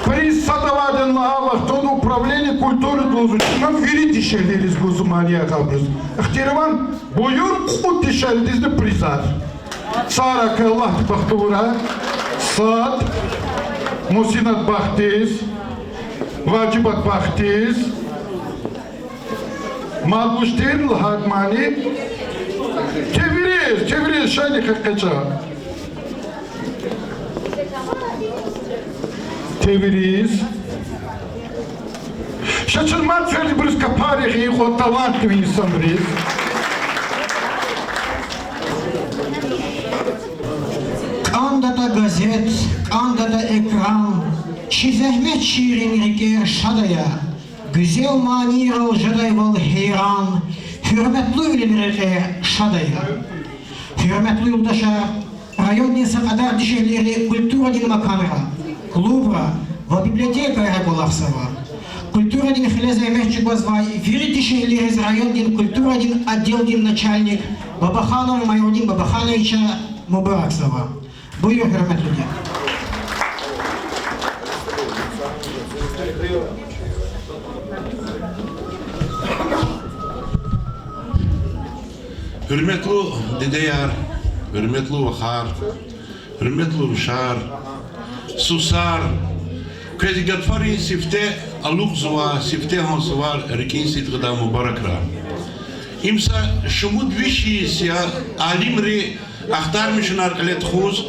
приз сад авайди лагьай вахтунда управление культуры лугьузва чна вири дишегьлийриз гузва мания гьабуруз. Ихтияр авани? Буюр, кьуд дишегьлидизни призар. Саракай, Аллагьди бахтавурай. Сад, Мусинат бахдиз, Важибат бахдиз. Мад вуч тир лагьайтӀа мани? Тевриз, тевриз, шайни хкечӀа. Тевриз. Ша чун мад фердибуруз капарихъ ийин талантливый инсанриз. КӀандатӀа газет, кӀандатӀа экран, чи зегьмет шиирин рикӀер шад ая, гуьзел манийрал жедайвал гьейран, гьуьрметлувилин рекье шад ая. Гьуьрметлу юлдашар, райондин са кьадар дишегьлийри культурадин маканра, клубра ва библиотекайра кӀвалахзава. Культурадин хиле зегьмет чӀугвазвай вири дишегьлийриз райондин культурадин отделдин начальник Бабаханов Майрудин Бабахановича мубаракзава. Буюр, гьуьрметлуди. Гьуьрметлу дидеяр, гьуьрметлу вахар, гьуьрметлу рушар, сусар, квез и гатфарин сифте алукьзавай, сифте гьан сувар рикӀин сидкьидай мубаракрай. Им са шумуд виш йис я алимри ахтармишунар кьиле тухуз,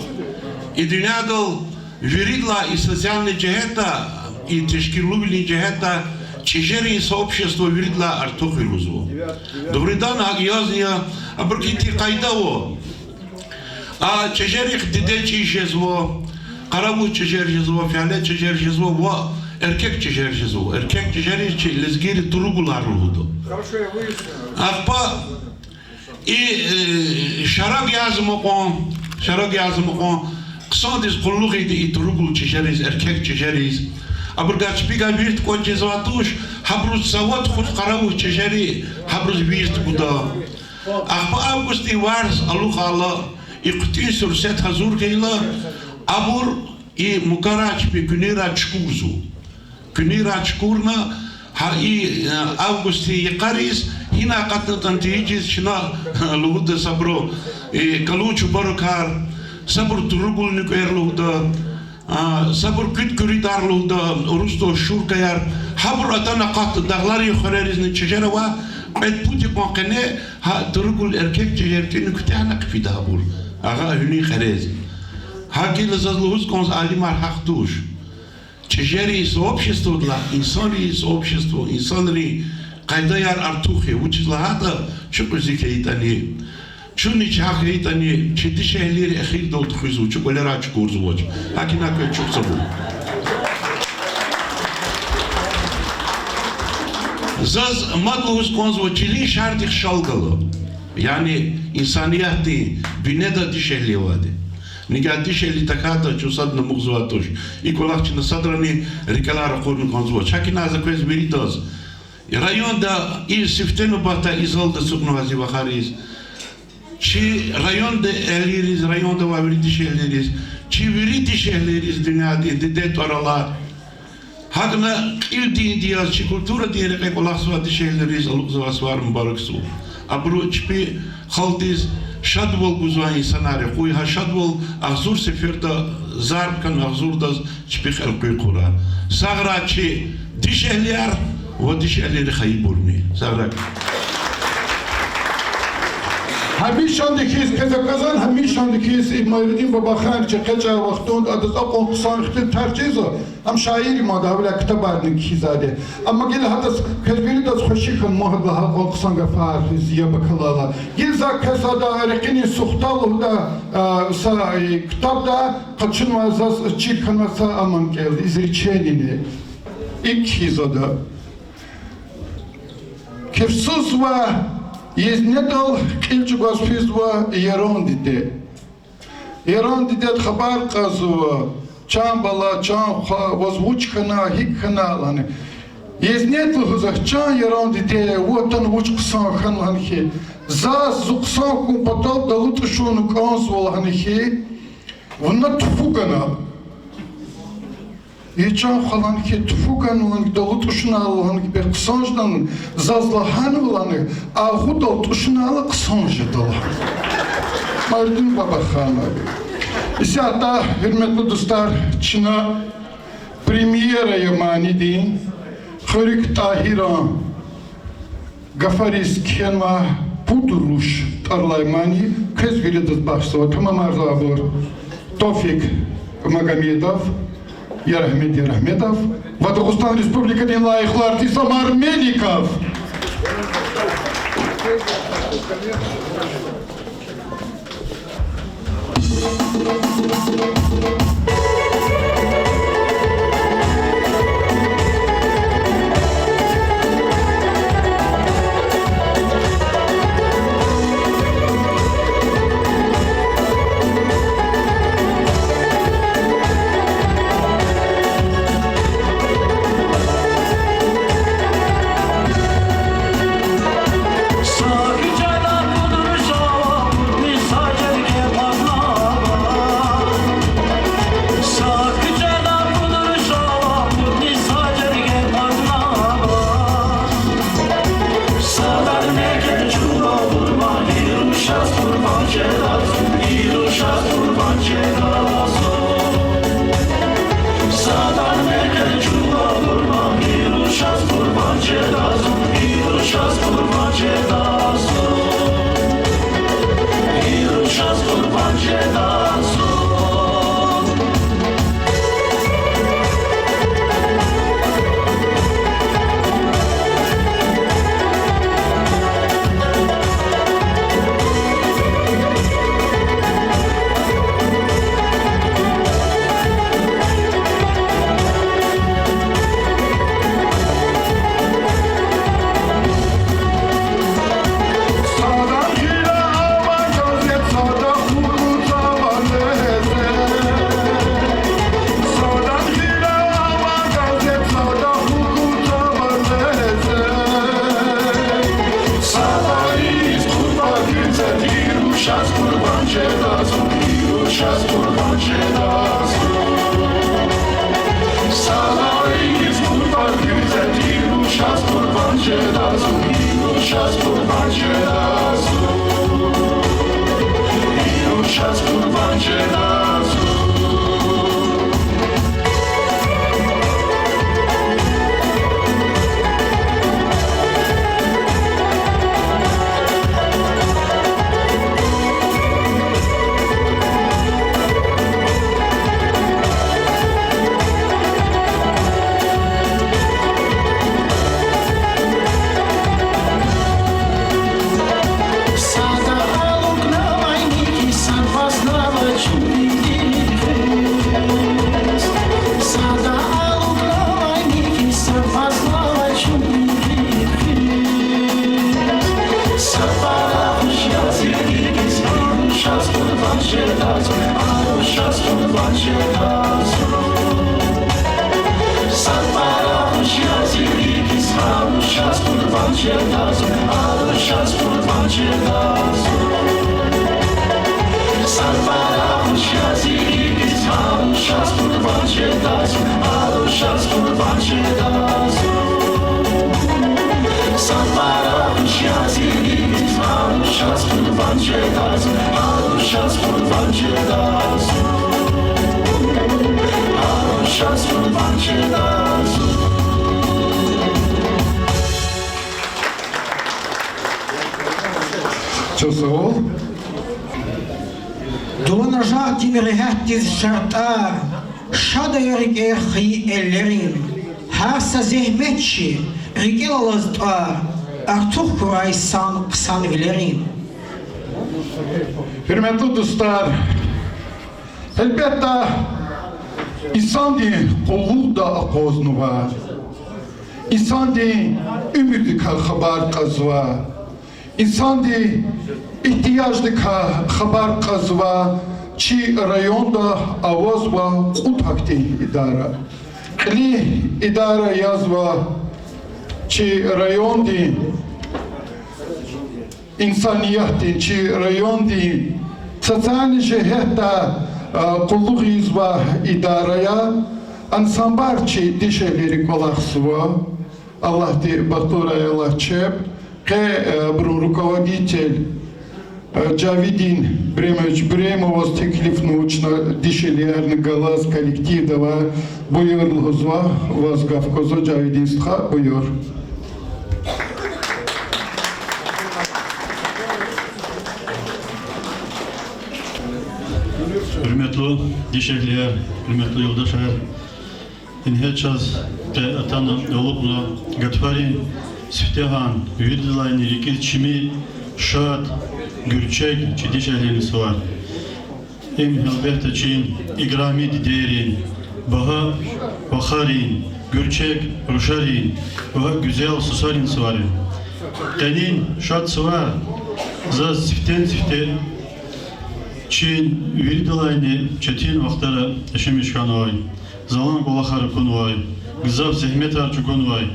и дуьньядал виридалай и социальный жигьетдай, и тешкилнавилин жигьетдай чӀижерин сообщество виридалай артух я лугьузва. Дугъриданни гьакӀ язни я, абурукай тир къайда ава. А чӀижерихъ диде чӀиж жезва, къаравуз чӀижер жезва, фяле чӀижер жезва ва эркек чӀижер жезва. Эркек чӀижериз чи лезгийри туругулар лугьуда. Ахпа и, э, шараг язма кьван, шараг язма кьван, хъсандиз къуллугъ ийида и туругул чӀижериз, эркек чӀижериз. Абурукай чпивай вирт кӀватӀ жезвай туш, гьабуруз цава тухуз къаравуз чӀижери, гьабуруз вирт гуда. Ахпа августдин варз алукьайла, и хъуьтӀуьн сурсет гьазур хьайила, абур и мукарай чпи куьнуьрай чукурзава. Куьнуьрай чукурна, гьа и, э, августдин йикъариз гьинай акъатнатӀани тийижиз чна лугьуда сабуру, э, калун чубарукар, сабур туругул нуькӀвер лугьуда, а, сабур куьд-куьруьдар лугьуда, урусдал шуркаяр, гьабур атана акъатда дагъларин хуьреризни чӀижер авай, кьвед-пуд йикъан къене гьа туругул эркек чӀижер тӀуьна куьтягьна хъфида гьабур. Агъа гьуьлуьн кьерез. ГьакӀ хьайила заз лугьуз кӀанзава, алимар гьахъ туш. ЧӀижерин сообществодилай инсанрин сообщество, инсанрин къайдаяр артух я, вучиз лагьайтӀа чун кьуьзуь хьайитӀани, чун ничагъ хьайитӀани, чи дишегьлийри эхирдал тухузва, чун кӀвалерай чукурзавач. ГьакӀ ина квез чухсагъул. Заз мад лугьуз кӀанзава чилин шардихъ шал гала. Яни инсаниятдин бинедал дишегьли авайди. Нигагь дишегьли тахьайтӀа чун садни амукьзавай туш. И кӀвалах чна садрани рикӀелай ракъурна кӀанзавач. ГьакӀ ина за квез виридаз, районда и сифте нубатда и залда ацукьнавай зи вахариз, чи районда эгьлийриз, районда авай вири дишегьлийриз, чи вири дишегьлийриз, дуьньядин диде тӀвар алай, гьакӀни кьил диндин яз, чи культурадин рекье кӀвалахзавай дишегьлийриз алукьзавай сувар мубаракзава. Абуру чпи халкьдиз шадвал гузвай инсанар я. Къуй гьа шадвал агъзур сеферда зарб хьана агъзурдаз чпихъ элкъуьн хъувурай. Сагърай чи дишегьлияр ва дишегьлийрин хайибурни. Сагърай. Гьамишанда хьиз, квез аквазва, гьамишанда хьиз и Майрудин Бабаханович экъечӀай вахтунда адаз акьван хъсан ихтилат таржезва, ам шаир мад, гьавиляй ктабарни кхьизвайди. Амма гила гьадаз квез виридаз хвеши хьана, мад лагьай акьван хъсан гафар, зи яб акалайла. Гила за квез ада Рекьинин сухта лугьудай, а, са, э, ктабда къачунвай заз чир хьанвай са аман кӀелда, изречение. ИкӀ кхьизва ада. Кефсуз ва езнедал кьил чӀугваз физва Яран диде. Яран дидед хабар кьазва: чан бала, чан хва, ваз вуч хьана, гьикӀ хьана лагьана. Езнед лугьузва: чан Яран диде, вун атана вуч хъсан хьана лагьана хьи, заз зи хъсан хьун патал далу тӀушун кӀанзава лагьана хьи, вуна туфу гана. Я чан хва лагьана хьи, туфу гана лагьана хьи, далу тӀушуна лагьана хьи, бес хъсан жедани, заз лагьанва лагьана хьи, агъудал тӀушунайла хъсан жеда лагьана. Майрудин Бабаханов. Исятда, гьуьрметлу дустар, чна премьера я манидин, хуьруьк ТӀагьиран гафариз кхьенвай Пуд руш тӀвар алай мани квез виридаз бахшзава. Тамамарзавайбур: Тофик Магомедов, Ярагьмед Ярагьмедов ва Дагъустан Республикадин лайихлу артист Амар Меликов. Чухсагъул. Дуланажагъ дин регьятдиз шартӀар, шад ая рикӀер хайи эллерин. Гьар са зегьметчи рикӀел алаз тӀвар, артух хьурай сан хъсанвилерин. Гьуьрметлу дустар, гьелбетда, инсандин къуллугъда акъвазнава, инсандин уьмуьрдикай хабар кьазва, инсандин игьтияждикай хабар кьазва чи районда авазва кьуд гьахьтин идара. Кьилин идара язва чи райондин инсаниятдин, чи райондин социальный жигьетдай, а, къуллугъ ийизвай идара я. Ансамбль чи дишегьлийрин кӀвалахзава. Аллагьди бахтлурай, Аллагь, чеб. Къе, э, абурун руководитель, э, Жавидин Бремович Бремоваз теклифнава чна дишегьлиярни галаз коллективдал алай. Буюр, лугьузва, ваз гаф гузва Жавидин стха, буюр. Гьуьрметлу дишегьлияр, гьуьрметлу юлдашар, ингье чаз къе атана алукьна гатфарин сифтегьан, виридалайни рикӀиз чими, шад, гуьрчег чи дишегьлийрин сувар. Им, гьелбетда, чи играми дидейрин, багьа вахарин, гуьрчег рушарин, багьа гуьзел сусарин сувар я. Къенин шад сувар заз сифте-сифте чи виридалайни четин вахтара яшамиш хьанвай, залан кӀвалахар акунвай, гзаф зегьметар чӀугунвай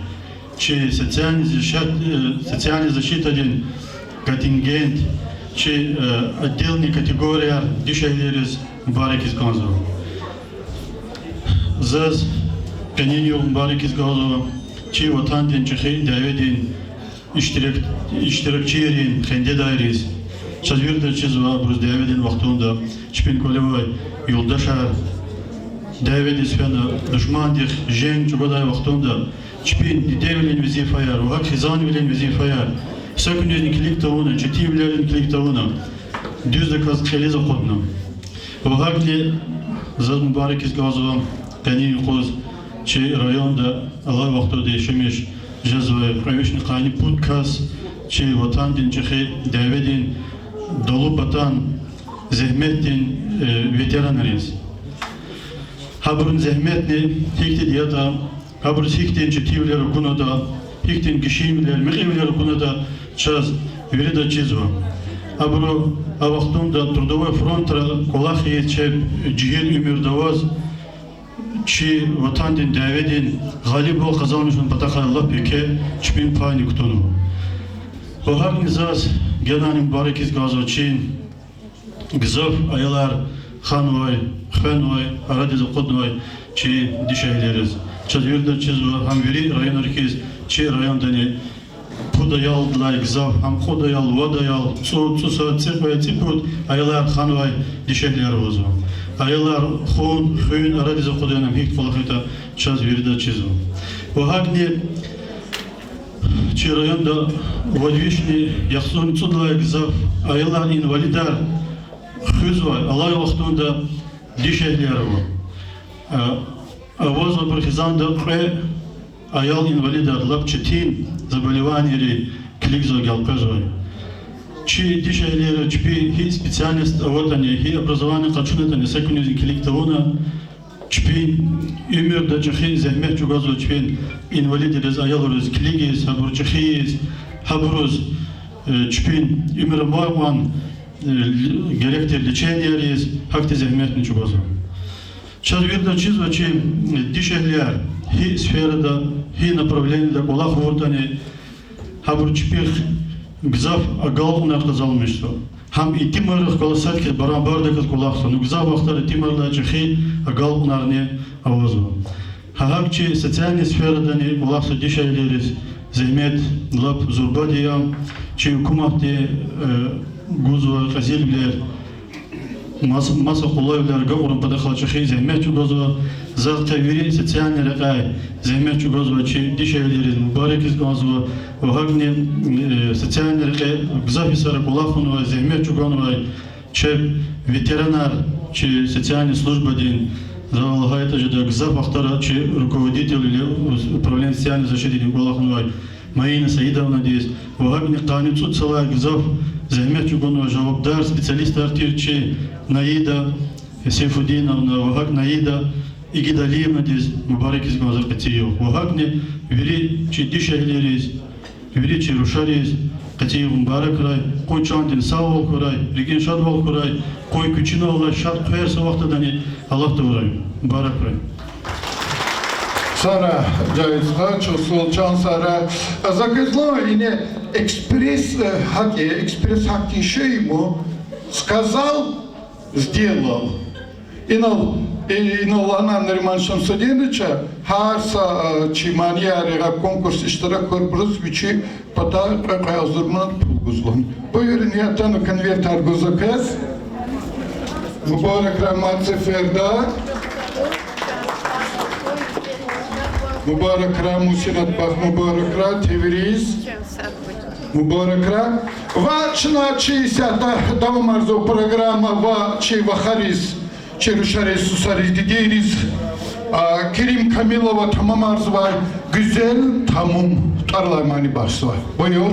чи социальный защит-, э, социальный защитадин контингент, чи, э, отдельный категорияр дишегьлийриз мубаракиз кӀанзава. Заз къенин югъ мубаракиз кӀанзава чи Ватандин ЧӀехи дяведин иштирак-, иштиракчийрин, хендедайриз. Чаз виридаз чизва, абуруз дяведин вахтунда чпин кӀвале авай юлдашар дяведиз фена, душмандихъ женг чӀугвадай вахтунда чпин дидевилин везифаяр ва гьакӀ хизанвилин везифаяр са куьнизни килиг тавуна, четинвилерни килиг тавуна, дуьздаказ кьилиз акъудна. Ва гьакӀни заз мубаракиз кӀанзава къенин юкъуз чи районда алай вахтунда яшамиш жезвай кьве вишни къанни пуд кас, чи Ватандин ЧӀехи дяведин далу-батан зегьметдин, э, ветеранриз. Гьабурун зегьметни гьихьтинди ятӀа, гьабуруз гьихьтин четинвилер акунатӀа, гьихьтин гишинвилер, мекьивилер акунатӀа, чаз виридаз чизва. Абуру а вахтунда трудовой фронтра кӀвалах ийиз, чеб жегьил уьмуьрда аваз, чи Ватандин дяведин гъалибвал къазанмишун патахъай лап еке чпин пайни кутунва. Ва гьакӀни заз генани мубаракиз кӀанзава чи гзаф аялар ханвай, хвенвай, арадиз акъуднавай чи дишегьлийриз. Чаз виридаз чизва, гьам вири районар хьиз, чи райондани пуд аялдилай гзаф, гьам кьуд аял, вад аял, цӀуд, цӀусад, цӀикьвед, цӀипуд аялар ханвай дишегьлияр авазва. Аялар хун, хуьн арадиз акъудун, гьам гьихьтин кӀвалах ятӀа, чаз виридаз чизва. Ва гьакӀни чи районда вад вишни яхцӀурни цӀудалай гзаф аялар-инвалидар хуьзвай, алай вахтунда дишегьлияр ава. А, авазва абурун хизанда кьве аял-инвалидар, лап четин заболеваниейри килигзавай, гелкъвезвай. Чи дишегьлийри чпи гьи специальность аватӀани, гьи образование къачунатӀани са куьнизни килиг тавуна, чпин уьмуьрда чӀехи зегьмет чӀугвазва чпин инвалидриз, аялриз килигиз, гьабур чӀехи ийиз, гьабуруз, э, чпин уьмуьр амай кьван, э, герек тир лечениеяр ийиз, гьахьтин зегьметни чӀугвазва. Чаз виридаз чизва чи, э, дишегьлияр, гьи сферада, гьи направлениеда кӀвалах авуртӀани, гьабуру чпихъ гзаф агалкьунар къазанмишзава. Гьам итимрихъ галаз сад хьиз барабардаказ кӀвалахзава. Ну, гзаф вахтара итимрилай чӀехи агалкьунарни авазва. Гьа гьакӀ чи социальный сферадани кӀвалахзавай дишегьлийриз зегьмет лап зурбади я, чи гьукуматди, э, гузва кьезилвилер, мас-, маса къулайвилер агакьарун патахъай чӀехи зегьмет чӀугвазва. Заз къе вири социальный рекьяй зегьмет чӀугвазвай чи дишегьлийриз мубаракиз кӀанзава ва гьакӀни, э, социальный рекье гзаф йисара кӀвалахунвай, зегьмет чӀугунвай чеб ветеранар чи социальный службадин, за лагьайтӀа жеда, гзаф вахтара чи руководитель я управление социальной защитыдин кӀвалахунвай Маина Саидовнадиз ва гьакӀни къанни цӀуд йисалай гзаф зегьмет чӀугунвай жавабдар специалистар тир чи Наида Сейфудиновна ва гьакӀ Наида Игидалиевнадиз мубаракиз кӀанзава къецин югъ. Ва гьакӀни вири чи дишегьлийриз, вири чи рушариз къецин югъ мубаракрай, къуй чандин сагъвал хьурай, рикӀин шадвал хьурай, къуй куьчинал алай шад хъвер са вахтадани алатдавурай. Мубаракрай. Сара, Жавид стха, чухсагъул, чан Сара. За квез лагьана, ингье экспресс, э, гьакӀ я, экспресс гьахьтин шей я, сказал, сделал. Инал, и-, инал лагьана Нариман Шамсудиновича, гьар са, э, чи манияр, гьа конкурс иштираквалбуруз вичи патай кьве-кьве агъзур манат пул гузва. Буюрун, я атана конвертар гузва квез. Мубаракрай мад сеферда. Мубаракрай, Мусинат бах, мубаракрай, тевриз. Мубаракрай. Ва чна чи исятда давамарзава программа ва чи вахариз, чи рушариз, сусариз, дидейриз, а, Керим Камилова тамамарзавай Гуьзел тамум тӀвар алай мани бахшзава. Буюр.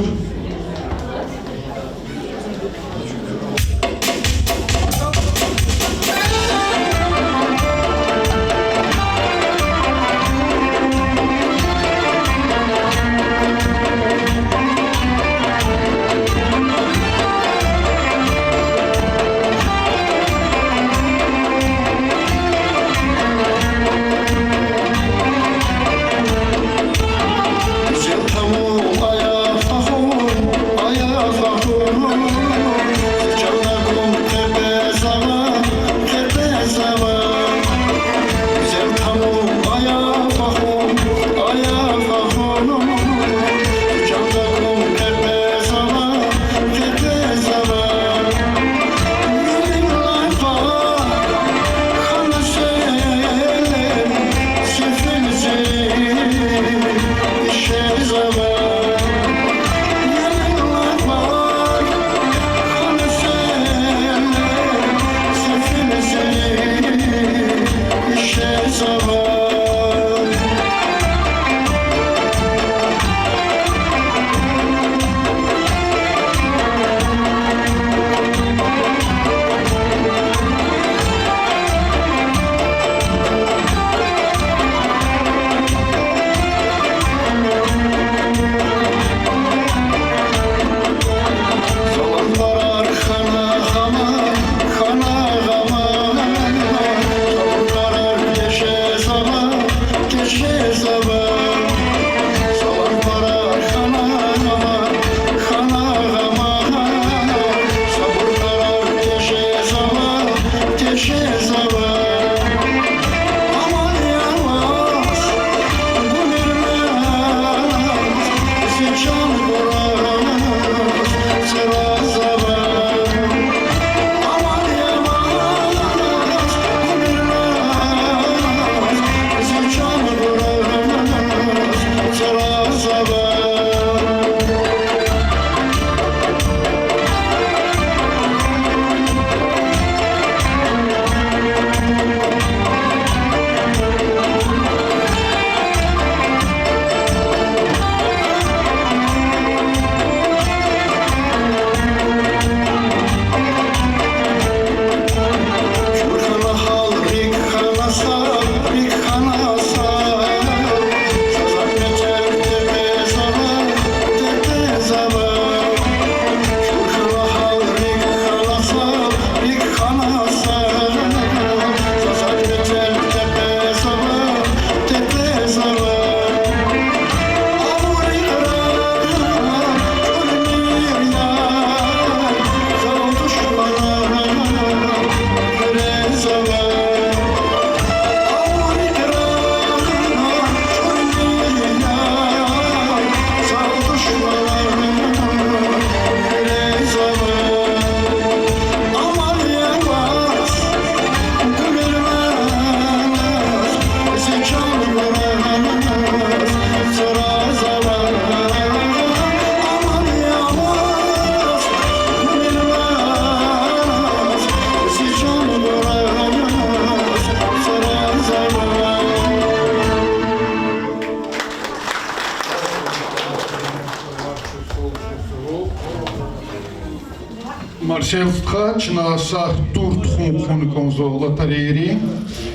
Сел стха, чна са тур тухун хъувуна кӀанзава лотерейри,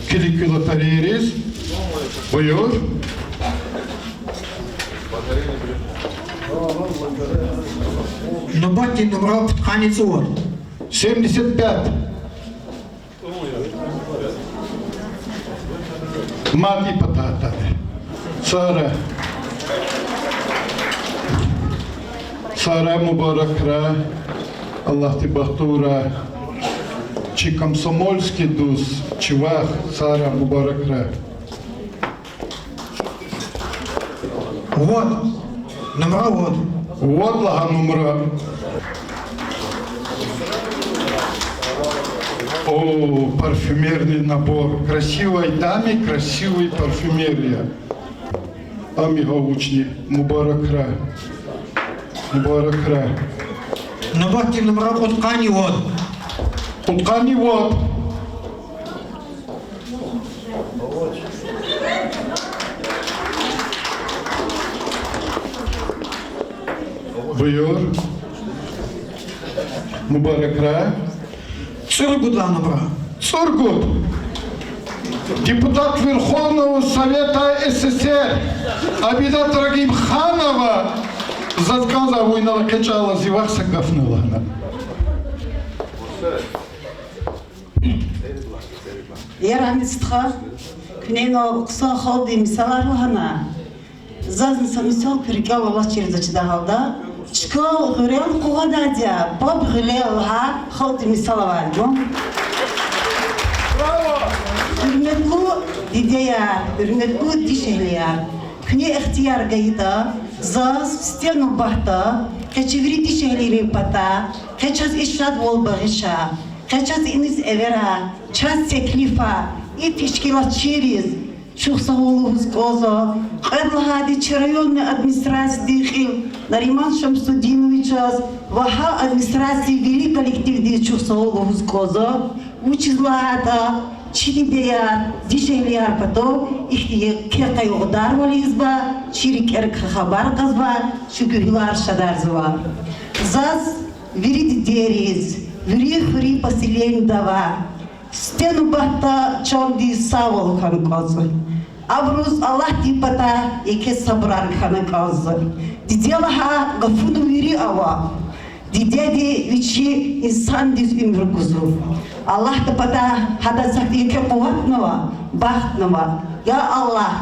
килигин лотерейриз. Буюр. Нубатдин нумра пудкъанни цӀуд. Семьдесят пять. Мад и пататан. Сара. Сара, мубаракрай. Аллагьди бахтавурай. Чи комсомольский дуст, чи вах, Сара, мубаракрай. Вад. Нумра вад. Вад лагьай нумра. О, парфюмерный набор. Красивой даме красивый парфюмерия. Ам я вучни, мубаракрай. Мубаракрай. Нубатдин нумра кьудкъанни вад. Кьудкъанни вад. Буюр. Мубаракрай. ЦӀуругуд лагьай нумра. ЦӀуругуд. Депутат Верховного Совета СССР Абидат Рагимханова. Заз кӀанзава вуна инал экъечӀайла зи вах са гафни лагьана. Яргъани стха, куьне инал хъсан халкьдин мисалар лагьана. Зазни са мисал куь рикӀел алачир за чидай гьалда. Чкал гъуьрел къугъвадайди я, паб гъуьлел лагьай халкьдин мисал авайди я. Гьуьрметлу дидеяр, гьуьрметлу дишегьлияр, куьне ихтияр гайитӀа, заз сифте нубатда къе чи вири дишегьлийрин патай, къе чаз и шадвал багъишай, къе чаз иниз эверай, чаз теклифай, и тешкилатчийриз чухсагъул лугьуз кӀанзава. Кьвед лагьайди чи районный администрациядин кьил Нариман Шамсудиновичаз ва гьа администрациядин вири коллективдиз чухсагъул лугьуз кӀанзава. Вучиз лагьайтӀа чи дидеяр, дишегьлияр патав ихьтин еке къайгъударвал ийизва, чи рикӀерикай хабар кьазва, чи гуьгьуьлар шадарзава. Заз, вири дидейриз, вири хуьруьн поселениеда авай, сифте нубатда чандин сагъвал хьана кӀанзава. Абуруз Аллагьдин патай еке сабурар хьана кӀанзава. Диде лагьай гафуни вири ава. Дидеди вичин инсандиз уьмуьр гузва. Аллагьдин патай гьадаз гьахьтин еке къуватни ава, бахтни ава. Я Аллагь,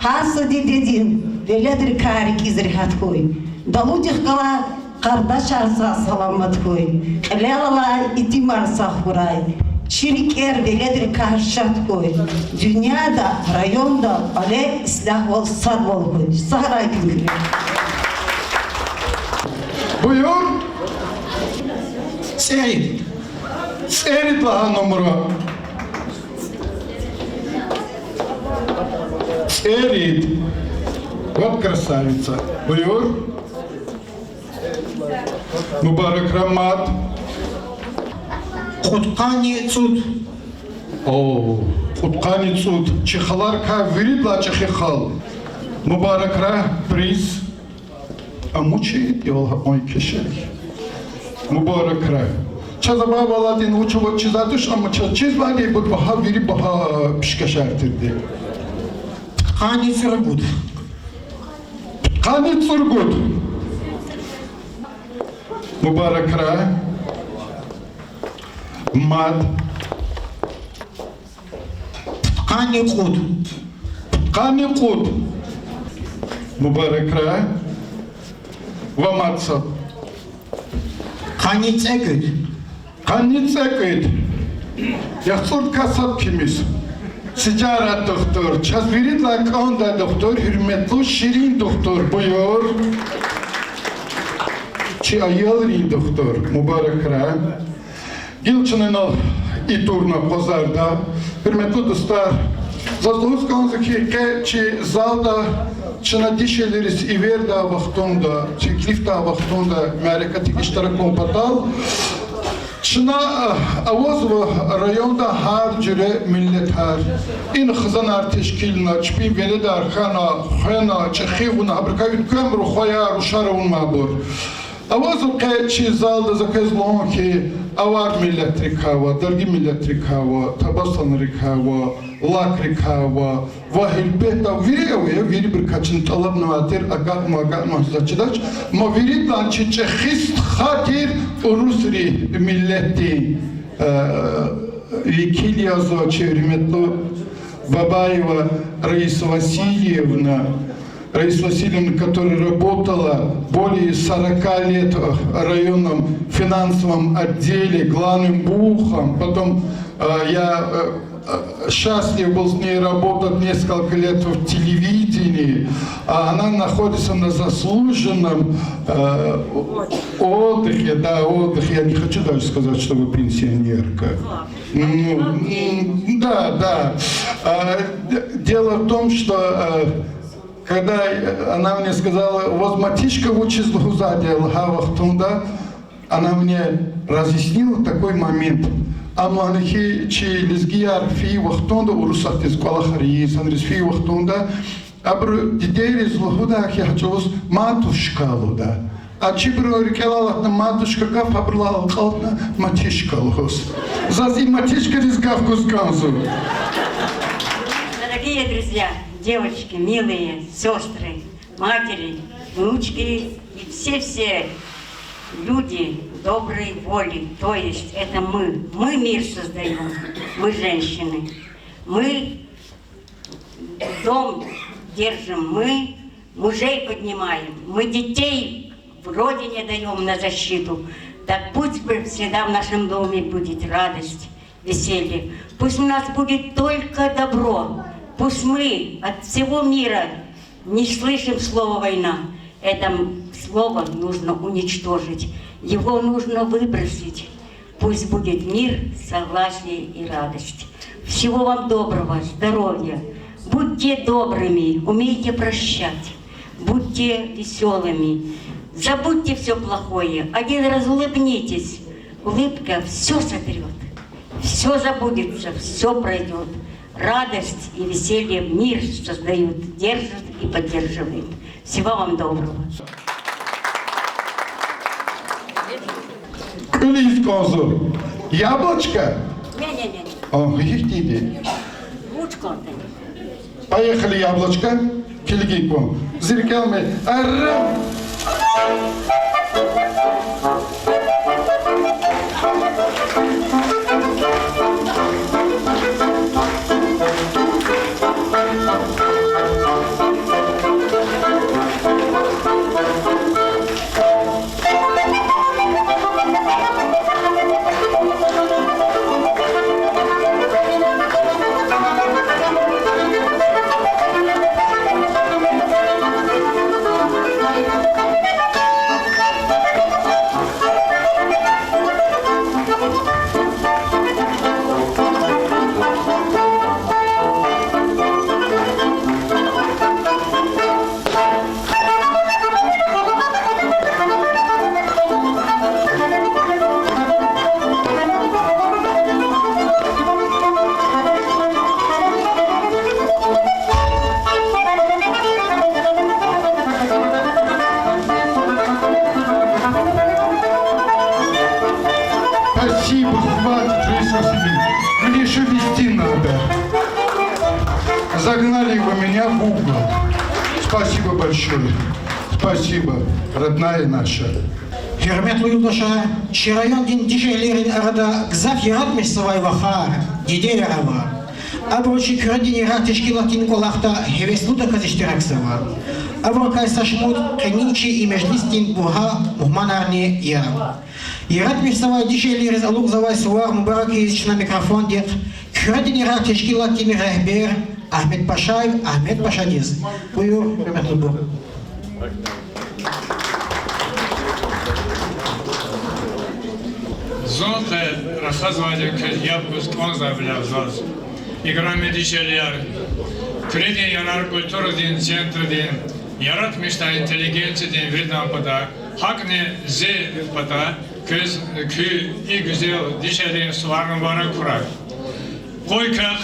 гьар са дидедин веледрикай рикӀиз регьят хьуй. Далудихъ галай къардашар сагъ-саламат хьуй. Кьилел алай итимар сагъ хьурай. Чи рикӀер веледрикай шад хьуй. Дуьньяда, районда кьвале ислягьвал, садвал хьуй. Сагърай куьн. Буюр. ЦӀерид. ЦӀерид лагьай нумра. ЦӀерид. Вот красавица. Буюр. Мубаракрай мад. Кьудкъанни цӀуд. О, кьудкъанни цӀуд. Чи халарикай виридалай чӀехи хал. Мубаракрай приз. Амучи, я Аллагь, ой, кешери. Мубаракрай. Чаз абурун валидин вуч аватӀа чизвайди туш, амма чаз чизвайди буд багьа, вири багьа пишкешар тирди. Пудкъанни цӀуругуд. Пудкъанни цӀуругуд. Мубаракрай. Мад. Пудкъанни кьуд. Пудкъанни кьуд. Мубаракрай. Ва мад са. Къанни цӀекӀуьд. Къанни цӀекӀуьд. ЯхцӀурдикай сад кимиз. Сиджарат духтур. Чаз виридалай кӀандай духтур, гьуьрметлу, ширин духтур. Буюр. Чи аялрин духтур. Мубаракрай. Гила чна инал и турни акъвазарда. Гьуьрметлу дустар, заз лугьуз кӀанзава хьи, къе чи залда чна дишегьлийриз ивердай вахтунда, теклифдай вахтунда мярекатдик иштиракун патал, чна, э, авазва районда гьар жуьре миллетар. Ина хизанар тешкилна, чпин веледар хьана, хвена, чӀехи авуна, гьабурукай уьтквембур, хваяр, рушар авунмайбур. Авазва къе чи залда, за квез лугьун хьи, авар миллетрикай ава, дарги миллетрикай ава, табасанрикай ава, лакрикай ава, ва гьелбетда вири ава, вирибурукай чна тӀалабнавай тир, агакьна, агакьна заз чидач, амма виридалай чи чӀехи стха тир урусри миллетдин, э, векил язва чи гьуьрметлу Бабаева Раиса Васильевна, Раиса Васильевна, которая работала более сорока лет в районном финансовом отделе главным бухом, потом, э, я, э, э, счастлив был с ней работать несколько лет в телевидении, а она находится на заслуженном, э, отдыхе, да, отдыхе. Я не хочу даже сказать, что вы пенсионерка. Ну, м, да, да. А, д-, дело в том, что, э, когда, э, она мне сказала, ваз матичка вучиз лугьузвайди я лагьай вахтунда, она мне разъяснила такой момент. Ам лагьана хьи, чи лезгияр фейи вахтунда, Урусатдиз кӀвалахар ийиз инсанриз фейи вахтунда, абуру дидейриз лугьуда хьи, гьа чӀавуз матушка лугьуда. А чибурун рикӀелай алатна матушка гаф, абурулай акьалтна матичка лугьуз. Заз и матичкадиз гаф гуз кӀанзава. Дорогие друзья, девочки, милые сестры, матери, внучки и все-все люди доброй воли, то есть это мы, мы мир создаём, мы женщины, мы дом держим, мы мужей поднимаем, мы детей в родине даём на защиту. Так пусть бы всегда в нашем доме будет радость, веселье. Пусть у нас будет только добро. Пусть мы от всего мира не слышим слово «война». Это м-, слово нужно уничтожить. Его нужно выбросить. Пусть будет мир, согласие и радость. Всего вам доброго, здоровья. Будьте добрыми, умейте прощать. Будьте весёлыми. Забудьте всё плохое. Один раз улыбнитесь. Улыбка всё сотрёт. Всё забудется, всё пройдёт. Радость и веселье мир создают, держат и поддерживают. Всего вам доброго. Кьуьл ийиз кӀанзава. Яблочко? Не-не-не. А, гьихьтинди? Вуч кӀанда? Поехали, яблочко. Килигин кван. Зи рикӀелай ме-, арам! Спасибо, хватит, Раиса Васильевна. Мне ещё вести надо. Загнали вы меня в угол. Спасибо большое. Спасибо, родная наша. Гьуьрметлу юлдашар, чи райондин дишегьлийрин арада гзаф яратмишзавай вахар, дидеяр ава. Абуру чи Куьредин яргъи тешкилатдин кӀвалахда гьевеслудаказ иштиракзава. Абурукай са шумуд къенин чи и межлисдин бугъа мугьманарни я. Яратмишзавай дишегьлийриз алукьзавай сувар мубарак ийиз чна микрофондихъ Куьредин яргъи тешкилатдин регьбер Агьмедпашаев Агьмедпашадиз. Буюр, гьуьрметлубур. Зун къе рахазвайди квез яб гуз кӀанзавайвиляй заз, играми дишегьлияр, Куьредин ярар культурадин центрдин, яратмишдай интеллигенциядин виридан патай, гьакӀни зи патай квез куь и гуьзел дишегьлийрин сувар мубарак хьурай. Къуй квехъ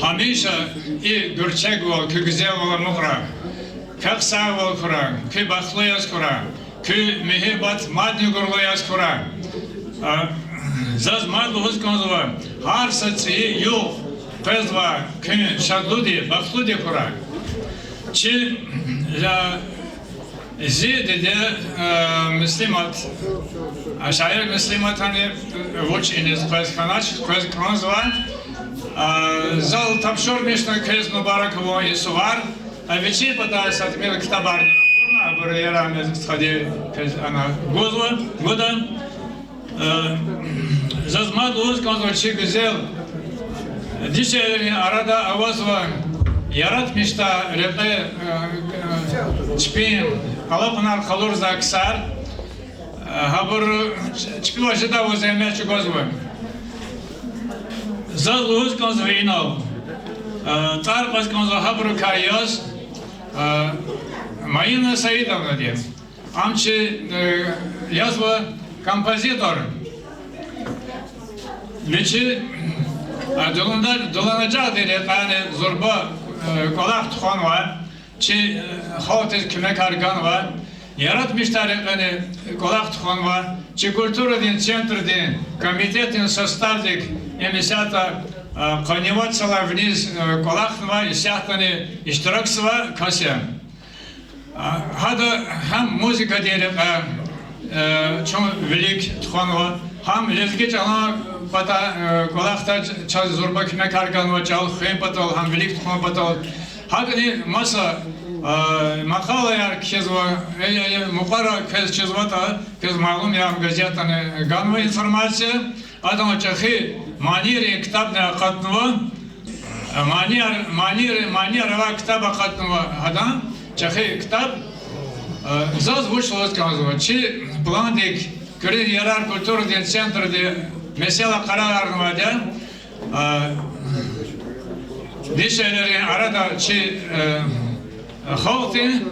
гьамиша и гуьрчегвал, куь гуьзелвал амукьрай. Квехъ сагъвал хьурай, куьн бахтлу яз хьурай. Куь муьгьуьббат мадни гурлу яз хьурай. А, заз мад лугьуз кӀанзава, гьар са цӀийи югъ къвезвай куьн шадлуди, бахтлуди хьурай. Чи, я, зи диде, э, Муслимат, а, шаир Муслиматани, э, вуч иниз къвез хьанач, къвез кӀанзава. А, зал тапшурмишна квез мубарак авун и сувар. А вичин патай са тӀимил ктабарни ракъурна, абуру яран мез стхади квез ана гузва, гуда. Э, заз мад лугьуз кӀанзава чи гуьзел дишегьлийрин арада авазва яратмишдай рекье, э, э, чпин къалакьунар къалурзавай ксар. Э, гьабуру чпивай жедай ваз зегьмет чӀугвазва. Заз лугьуз кӀанзава инал, э, тӀвар кьаз кӀанзава гьабурукай яз, э, Маина Саидовнади. Ам чи, э, язва композитор. Вичи, э, дулана-, дуланажагъди рекьяйни зурба, э, кӀвалах тухванва, чи, э, халкьдиз куьмекар ганва, яратмишдай рекьяйни кӀвалах тухванва, чи культурадин центрдин комитетдин составдик им исятда, э, къанни вад йисалай виниз, э, кӀвалахнава, исятдани иштиракзава кас я. А, гьада гьам музыкадин рекье, э, чун вилик тухванва, гьам лезги чӀалан патай, э, кӀвалахдай чаз зурба куьмекар ганва, чӀал хуьн патал, гьам вилик тухун патал. ГьакӀни маса, э, макъалаяр кхьизва, э, э, э, мукьвара квез чизватӀа, квез малум я, газетдани ганва информация. Адан чӀехи манийрин ктабни акъатнава, манияр, манийр-, манияр авай ктаб акъатнава гьадан, чӀехи ктаб. Э, заз вуч лугьуз кӀанзава, чи пландик куьруьн ярар культурадин центрди месэла къарагъарнавайди я, э, дишегьлийрин арада чи, э, халкьдин,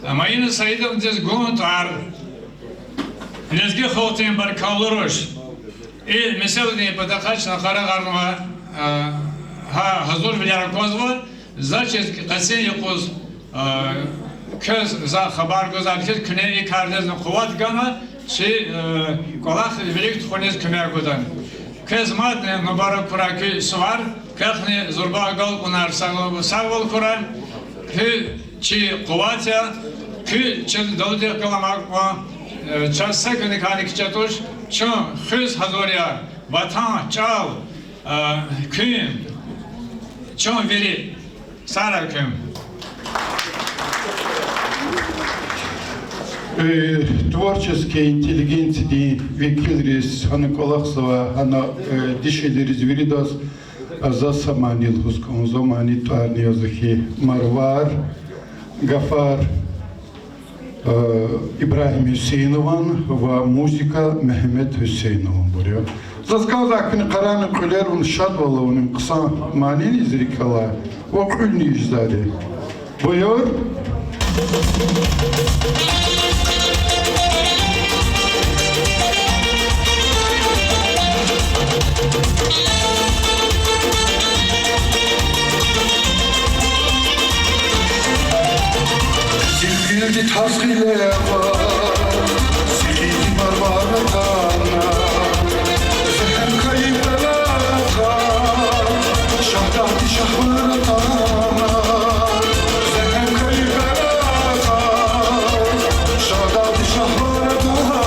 э, Маина Саидовнадиз гун тӀвар. Лезги халкьдин баркаллу руш. И месэладин патахъай чна къарагъарнава, э, гьа-, гьазурвилер аквазва, заз чиз къецин юкъуз, э, квез за хабар гузвайди хьиз, куьне и кардизни къуват гана, чи, э, кӀвалах вилик тухуниз куьмек гуда. Квез мадни мубарак хьурай куь сувар, квехъни зурба агалкьунар, сагъ-, сагъвал хьурай. Куьн чи къуват я, куьн чи далудихъ галаз амукьун, э, чаз са куьникайни кичӀе туш, чун хуьз гьазур я, ватан, чӀал, э, куьн, чун вири, сагърай куьн. Э, творческий интеллигенциядин векилриз, гьана кӀвалахзавай, гьана, э, дишегьлийриз виридаз за са мани лугьуз кӀанзава, мани тӀварни я за хьи, Марвар, гафар, э, Ибрагьим Гьуьсейнован ва музыка Мегьамед Гьуьсейнован бур я. Заз кӀанзавай куьн къарагъна кьуьлер авун, шадвал авун им хъсан маниниз рикӀелай ва кьуьлни ийизвайди. Буюр. Зихъилди таз гъиле ва, зихъилди Марвар атана, зегьем кайи пеле акъат, Шагьдагъди шагьвар атана, зегьем кайи пеле акъат, Шагьдагъди шагьвар атана.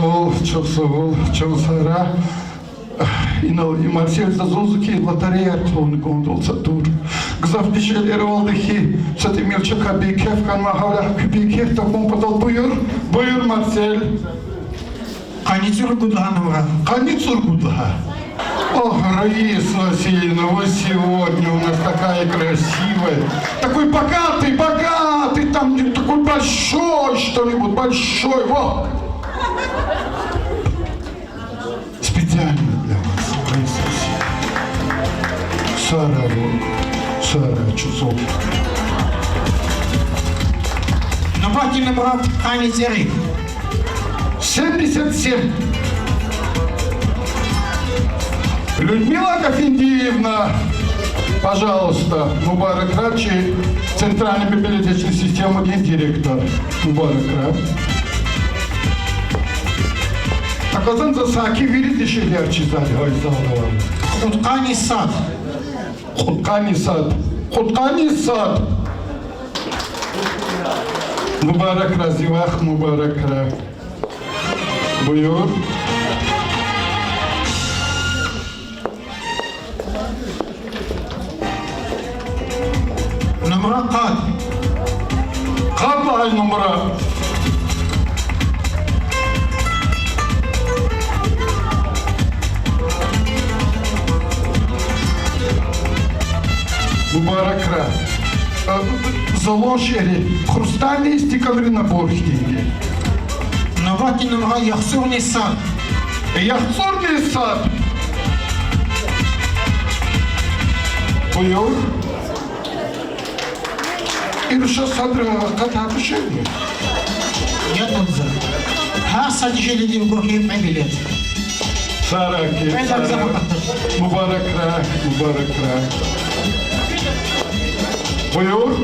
Чухсагъул, чухсагъул, чухсагъул, Сара. Инал и Марсель заз лугьузва хьи, лотереяр хъувуна кӀандал са тур. Гзаф дишегьлияр авайди хьи, са тӀимил чка бейкеф хьанва, гьавиляй куь бейкеф тахьун патал буюр, буюр, Марсель. Къанни цӀуругуд лагьай нумра. Къанни цӀуругуд лагьай. Ох, Раиса Васильевна, вы сегодня у нас такая красивая. Такой богатый, богатый, там такой большой что-нибудь, большой, во. Специально для вас, Раиса Васильевна. Сара, вот, Сара, чухсагъул. Нубатдин нумра къанни цӀерид. Семьдесят семь. Людмила Гафендиевна, пожалуйста, мубаракрай, чи центральный библиотечный системадин директор. Мубаракрай. Аказан за саки вири дишегьлияр чизвайди гьа и залда авай. Кьудкъанни сад. Кьудкъанни сад. Кьудкъанни сад. Мубаракрай, зи вах мубаракрай. Буюр. Нумра къад. Къад лагьай нумра. Мубаракрай. Э, залан шиир, хрустальный и стекольный набор хьтинди. Нубатдин нумра яхцӀурни сад. ЯхцӀурни сад. Буюр. И руша садра къатар туширни? Яд лугьузва. Гьар са дишегьлидин вилик кьве билет. Сараки, Сара. Мубаракрай, мубаракрай. Буюр.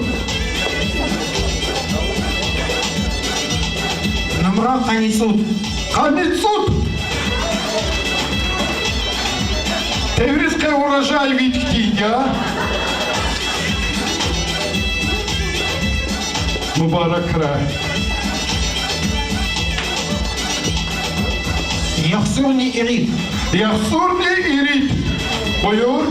Нумра къанни цӀуд. Къанни цӀуд. Тевриз къе урожай вид хьтинди я. Мубаракрай. ЯхцӀурни ирид. ЯхцӀурни ирид. Буюр.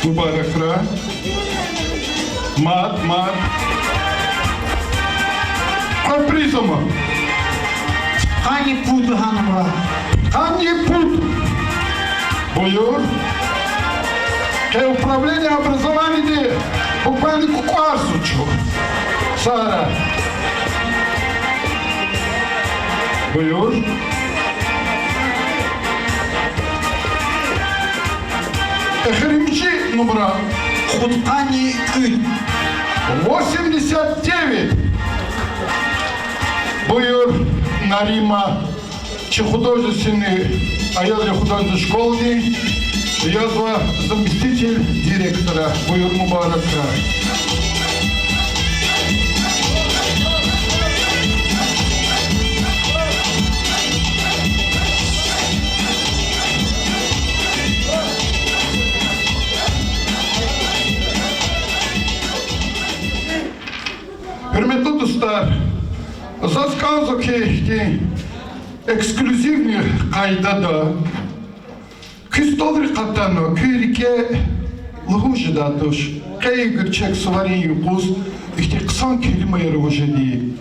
Мубаракрай. Мад, мад. Кьве приз ама. Къанни пуд лагьай нумра. Къанни пуд. Буюр. Къе управление образованиеди буквально кукӀварзава чун. Сара. Буюр. Эхиримжи нумра. Кьудкъанни кӀуьд. Восемьдесят девять. Буюр, Нарима, чи художественный, аялрин художественный школадин язва заместитель директора. Буюр, мубаракрай. Гьуьрметлу дустар, заз кӀанзава хьи, ихьтин эксклюзивный къайдада куь столрихъ атана, куь рикӀе лугьуз жедай туш, къе гуьрчег суварин юкъуз ихьтин хъсан келимаяр аваз жеди.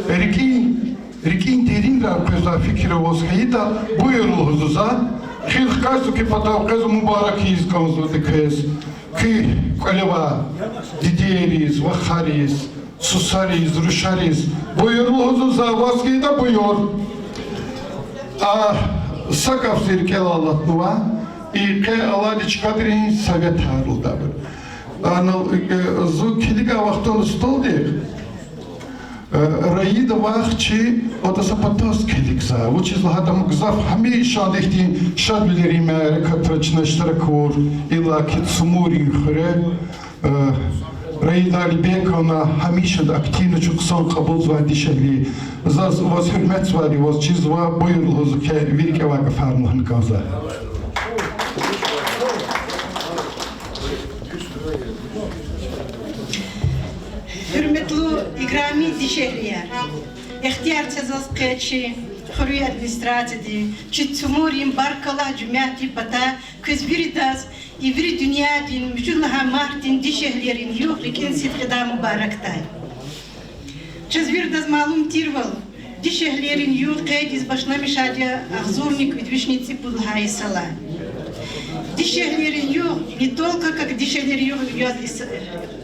РикӀин, рикӀин деринрай къвезвай фикир аваз хьайитӀа, буюр лугьузва за, хил хкажзава куь патав къвезва, мубарак ийиз кӀанзаватӀа квез, куь кӀвале авай дидейриз, вахариз, сусариз, рушариз, буюр лугьузва за, ваз хьайитӀа буюр. А са гаф зи рикӀелай алатнава, и къе алайди чкадрин советар лугьудайбур. Анал, э, зун килигай вахтунда столдихъ, э, Раида вах чи ватӀа са патаз килигзава. Вучиз лагьайтӀа ам гзаф гьамиша ихьтин шадвилерин мярекатра чна иштирак авур, иллаки Цумурин хуьре. Э, Раида Алибековна гьамиша активно чун хъсан кьабулзавай дишегьли. Заз ваз гьуьрметзавайди ваз чизва, буюр лугьузва, квевай ви рикӀевай гафарни лагьана кӀанзава. Гьуьрметлу играми дишегьлияр! Ихтияр це заз къе чи хуьруьн администрациядин, чи Цумурин Баркаллагь жуьмятдин патай квез виридаз иври дуьньядин муьжуьд лагьай мартдин дишегьлийрин югъ рикӀин сидкьидай мубаракдай. Чаз виридаз малум тирвал, дишегьлийрин югъ къейд ийиз башламишайди я агъзурни кӀуьд вишни цӀипуд лагьай йисалай. Дишегьлийрин югъ не только как дишегьлийрин югъ яз ис-,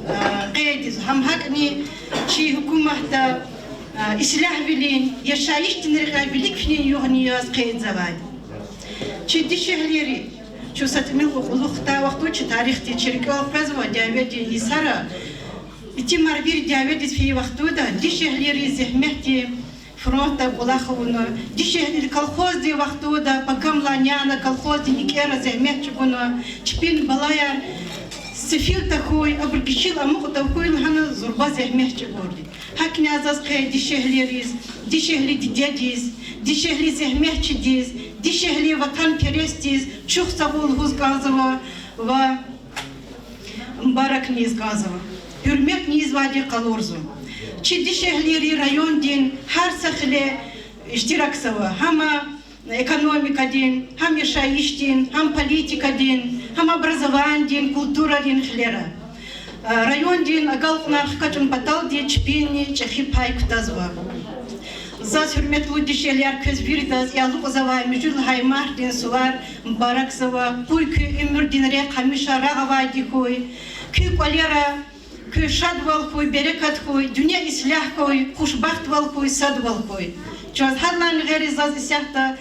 а, къейд ийизва, гьам гьакӀни чи гьукуматда, а, ислягьвилин, яшайишдин рекьяй вилик финин югъни яз къейдзавай. Чи дишегьлийри чун са тӀимил кьулухъ хтай вахтунда чи тарихдиз, чи рикӀел къвезва дяведин йисара, итимар вири дяведиз фейи вахтунда дишегьлийри зегьметдин фронтда кӀвалах авуна, дишегьлийри колхоздин вахтунда пакамлай няна колхоздин никӀера зегьмет чӀугуна, чпин балаяр сефил тахьуй, абур гичил амукь тахьуй лагьана зурба зегьмет чӀугурди. ГьакӀни заз къе дишегьлийриз, дишегьли дидедиз, дишегьли зегьметчидиз, дишегьли ватанпересдиз чухсагъул лугьуз кӀанзава ва мубаракни ийиз кӀанзава. Гьуьрметни ийизвайди къалурзава. Чи дишегьлийри райондин гьар са хиле иштиракзава, гьам экономикадин, гьам яшайишдин, гьам политикадин, гьам образованидин, культурадин хилера. Райондин агалкьунар хкажун паталди чпинни чӀехи пай кутазва. Заз, гьуьрметлу дишегьлияр, квез виридаз и алукьзавай муьжуьд лагьай мартдин сувар мубаракзава. Къуй куь уьмуьрдин рехъ гьамиша рагъ авайди хьуй. Куь кӀвалера куь шадвал хьуй, берекат хьуй, дуьнья ислягь хьуй, хушбахтвал хьуй, садвал хьуй. Чаз гьадалайни гъейри заз исятда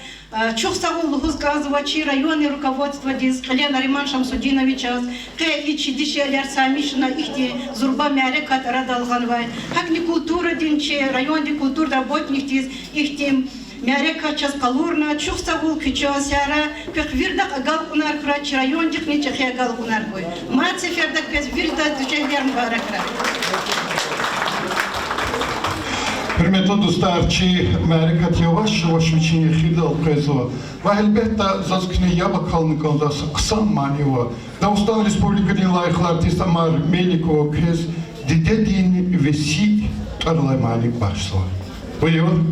чухсагъул лугьуз кӀанзава чи районный руководстводиз, кьиле Нариман Шамсудиновичаз, къе и чи дишегьлияр саймишна ихьтин зурба мярекат арадал гъанвай. ГьакӀни культурадин, чи райондин культурадин работникдиз ихьтин мярекат чаз къалурна, чухсагъул куь чан сагърай, квехъ виридахъ агалкьунар хьурай, чи райондихъни чӀехи агалкьунар хьуй. Мад сеферда квез виридаз дишегьлияр мубаракрай. Гьуьрметлу дустар, чи мярекат яваш-яваш вичин эхирдал къвезва. Ва гьелбетда, заз куьне яб акална кӀанзавай са хъсан мани ава. Дагъустан Республикадин лайихлу артист Амар Меликова квез Дидедин веси тӀвар алай мани бахшзава. Буюр.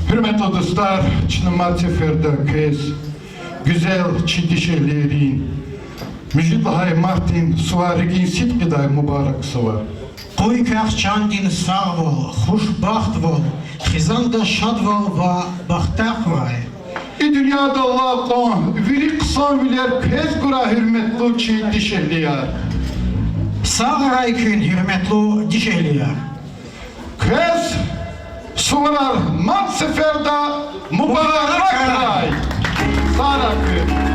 Гьуьрметлу дустар, чна мад сеферда квез гуьзел чи дишегьлийрин муьжуьд лагьай мартдин сувар рикӀин сидкьидай мубаракзава. Къуй квехъ чандин сагъвал, хушбахтвал, хизанда шадвал ва бахтар хьурай. И дуьньядал алай кьван вири хъсанвилер квез гурай, гьуьрметлу чи дишегьлияр. Сагърай куьн, гьуьрметлу дишегьлияр. Квез суварар мад сеферда мубаракрай. Сагърай куьн.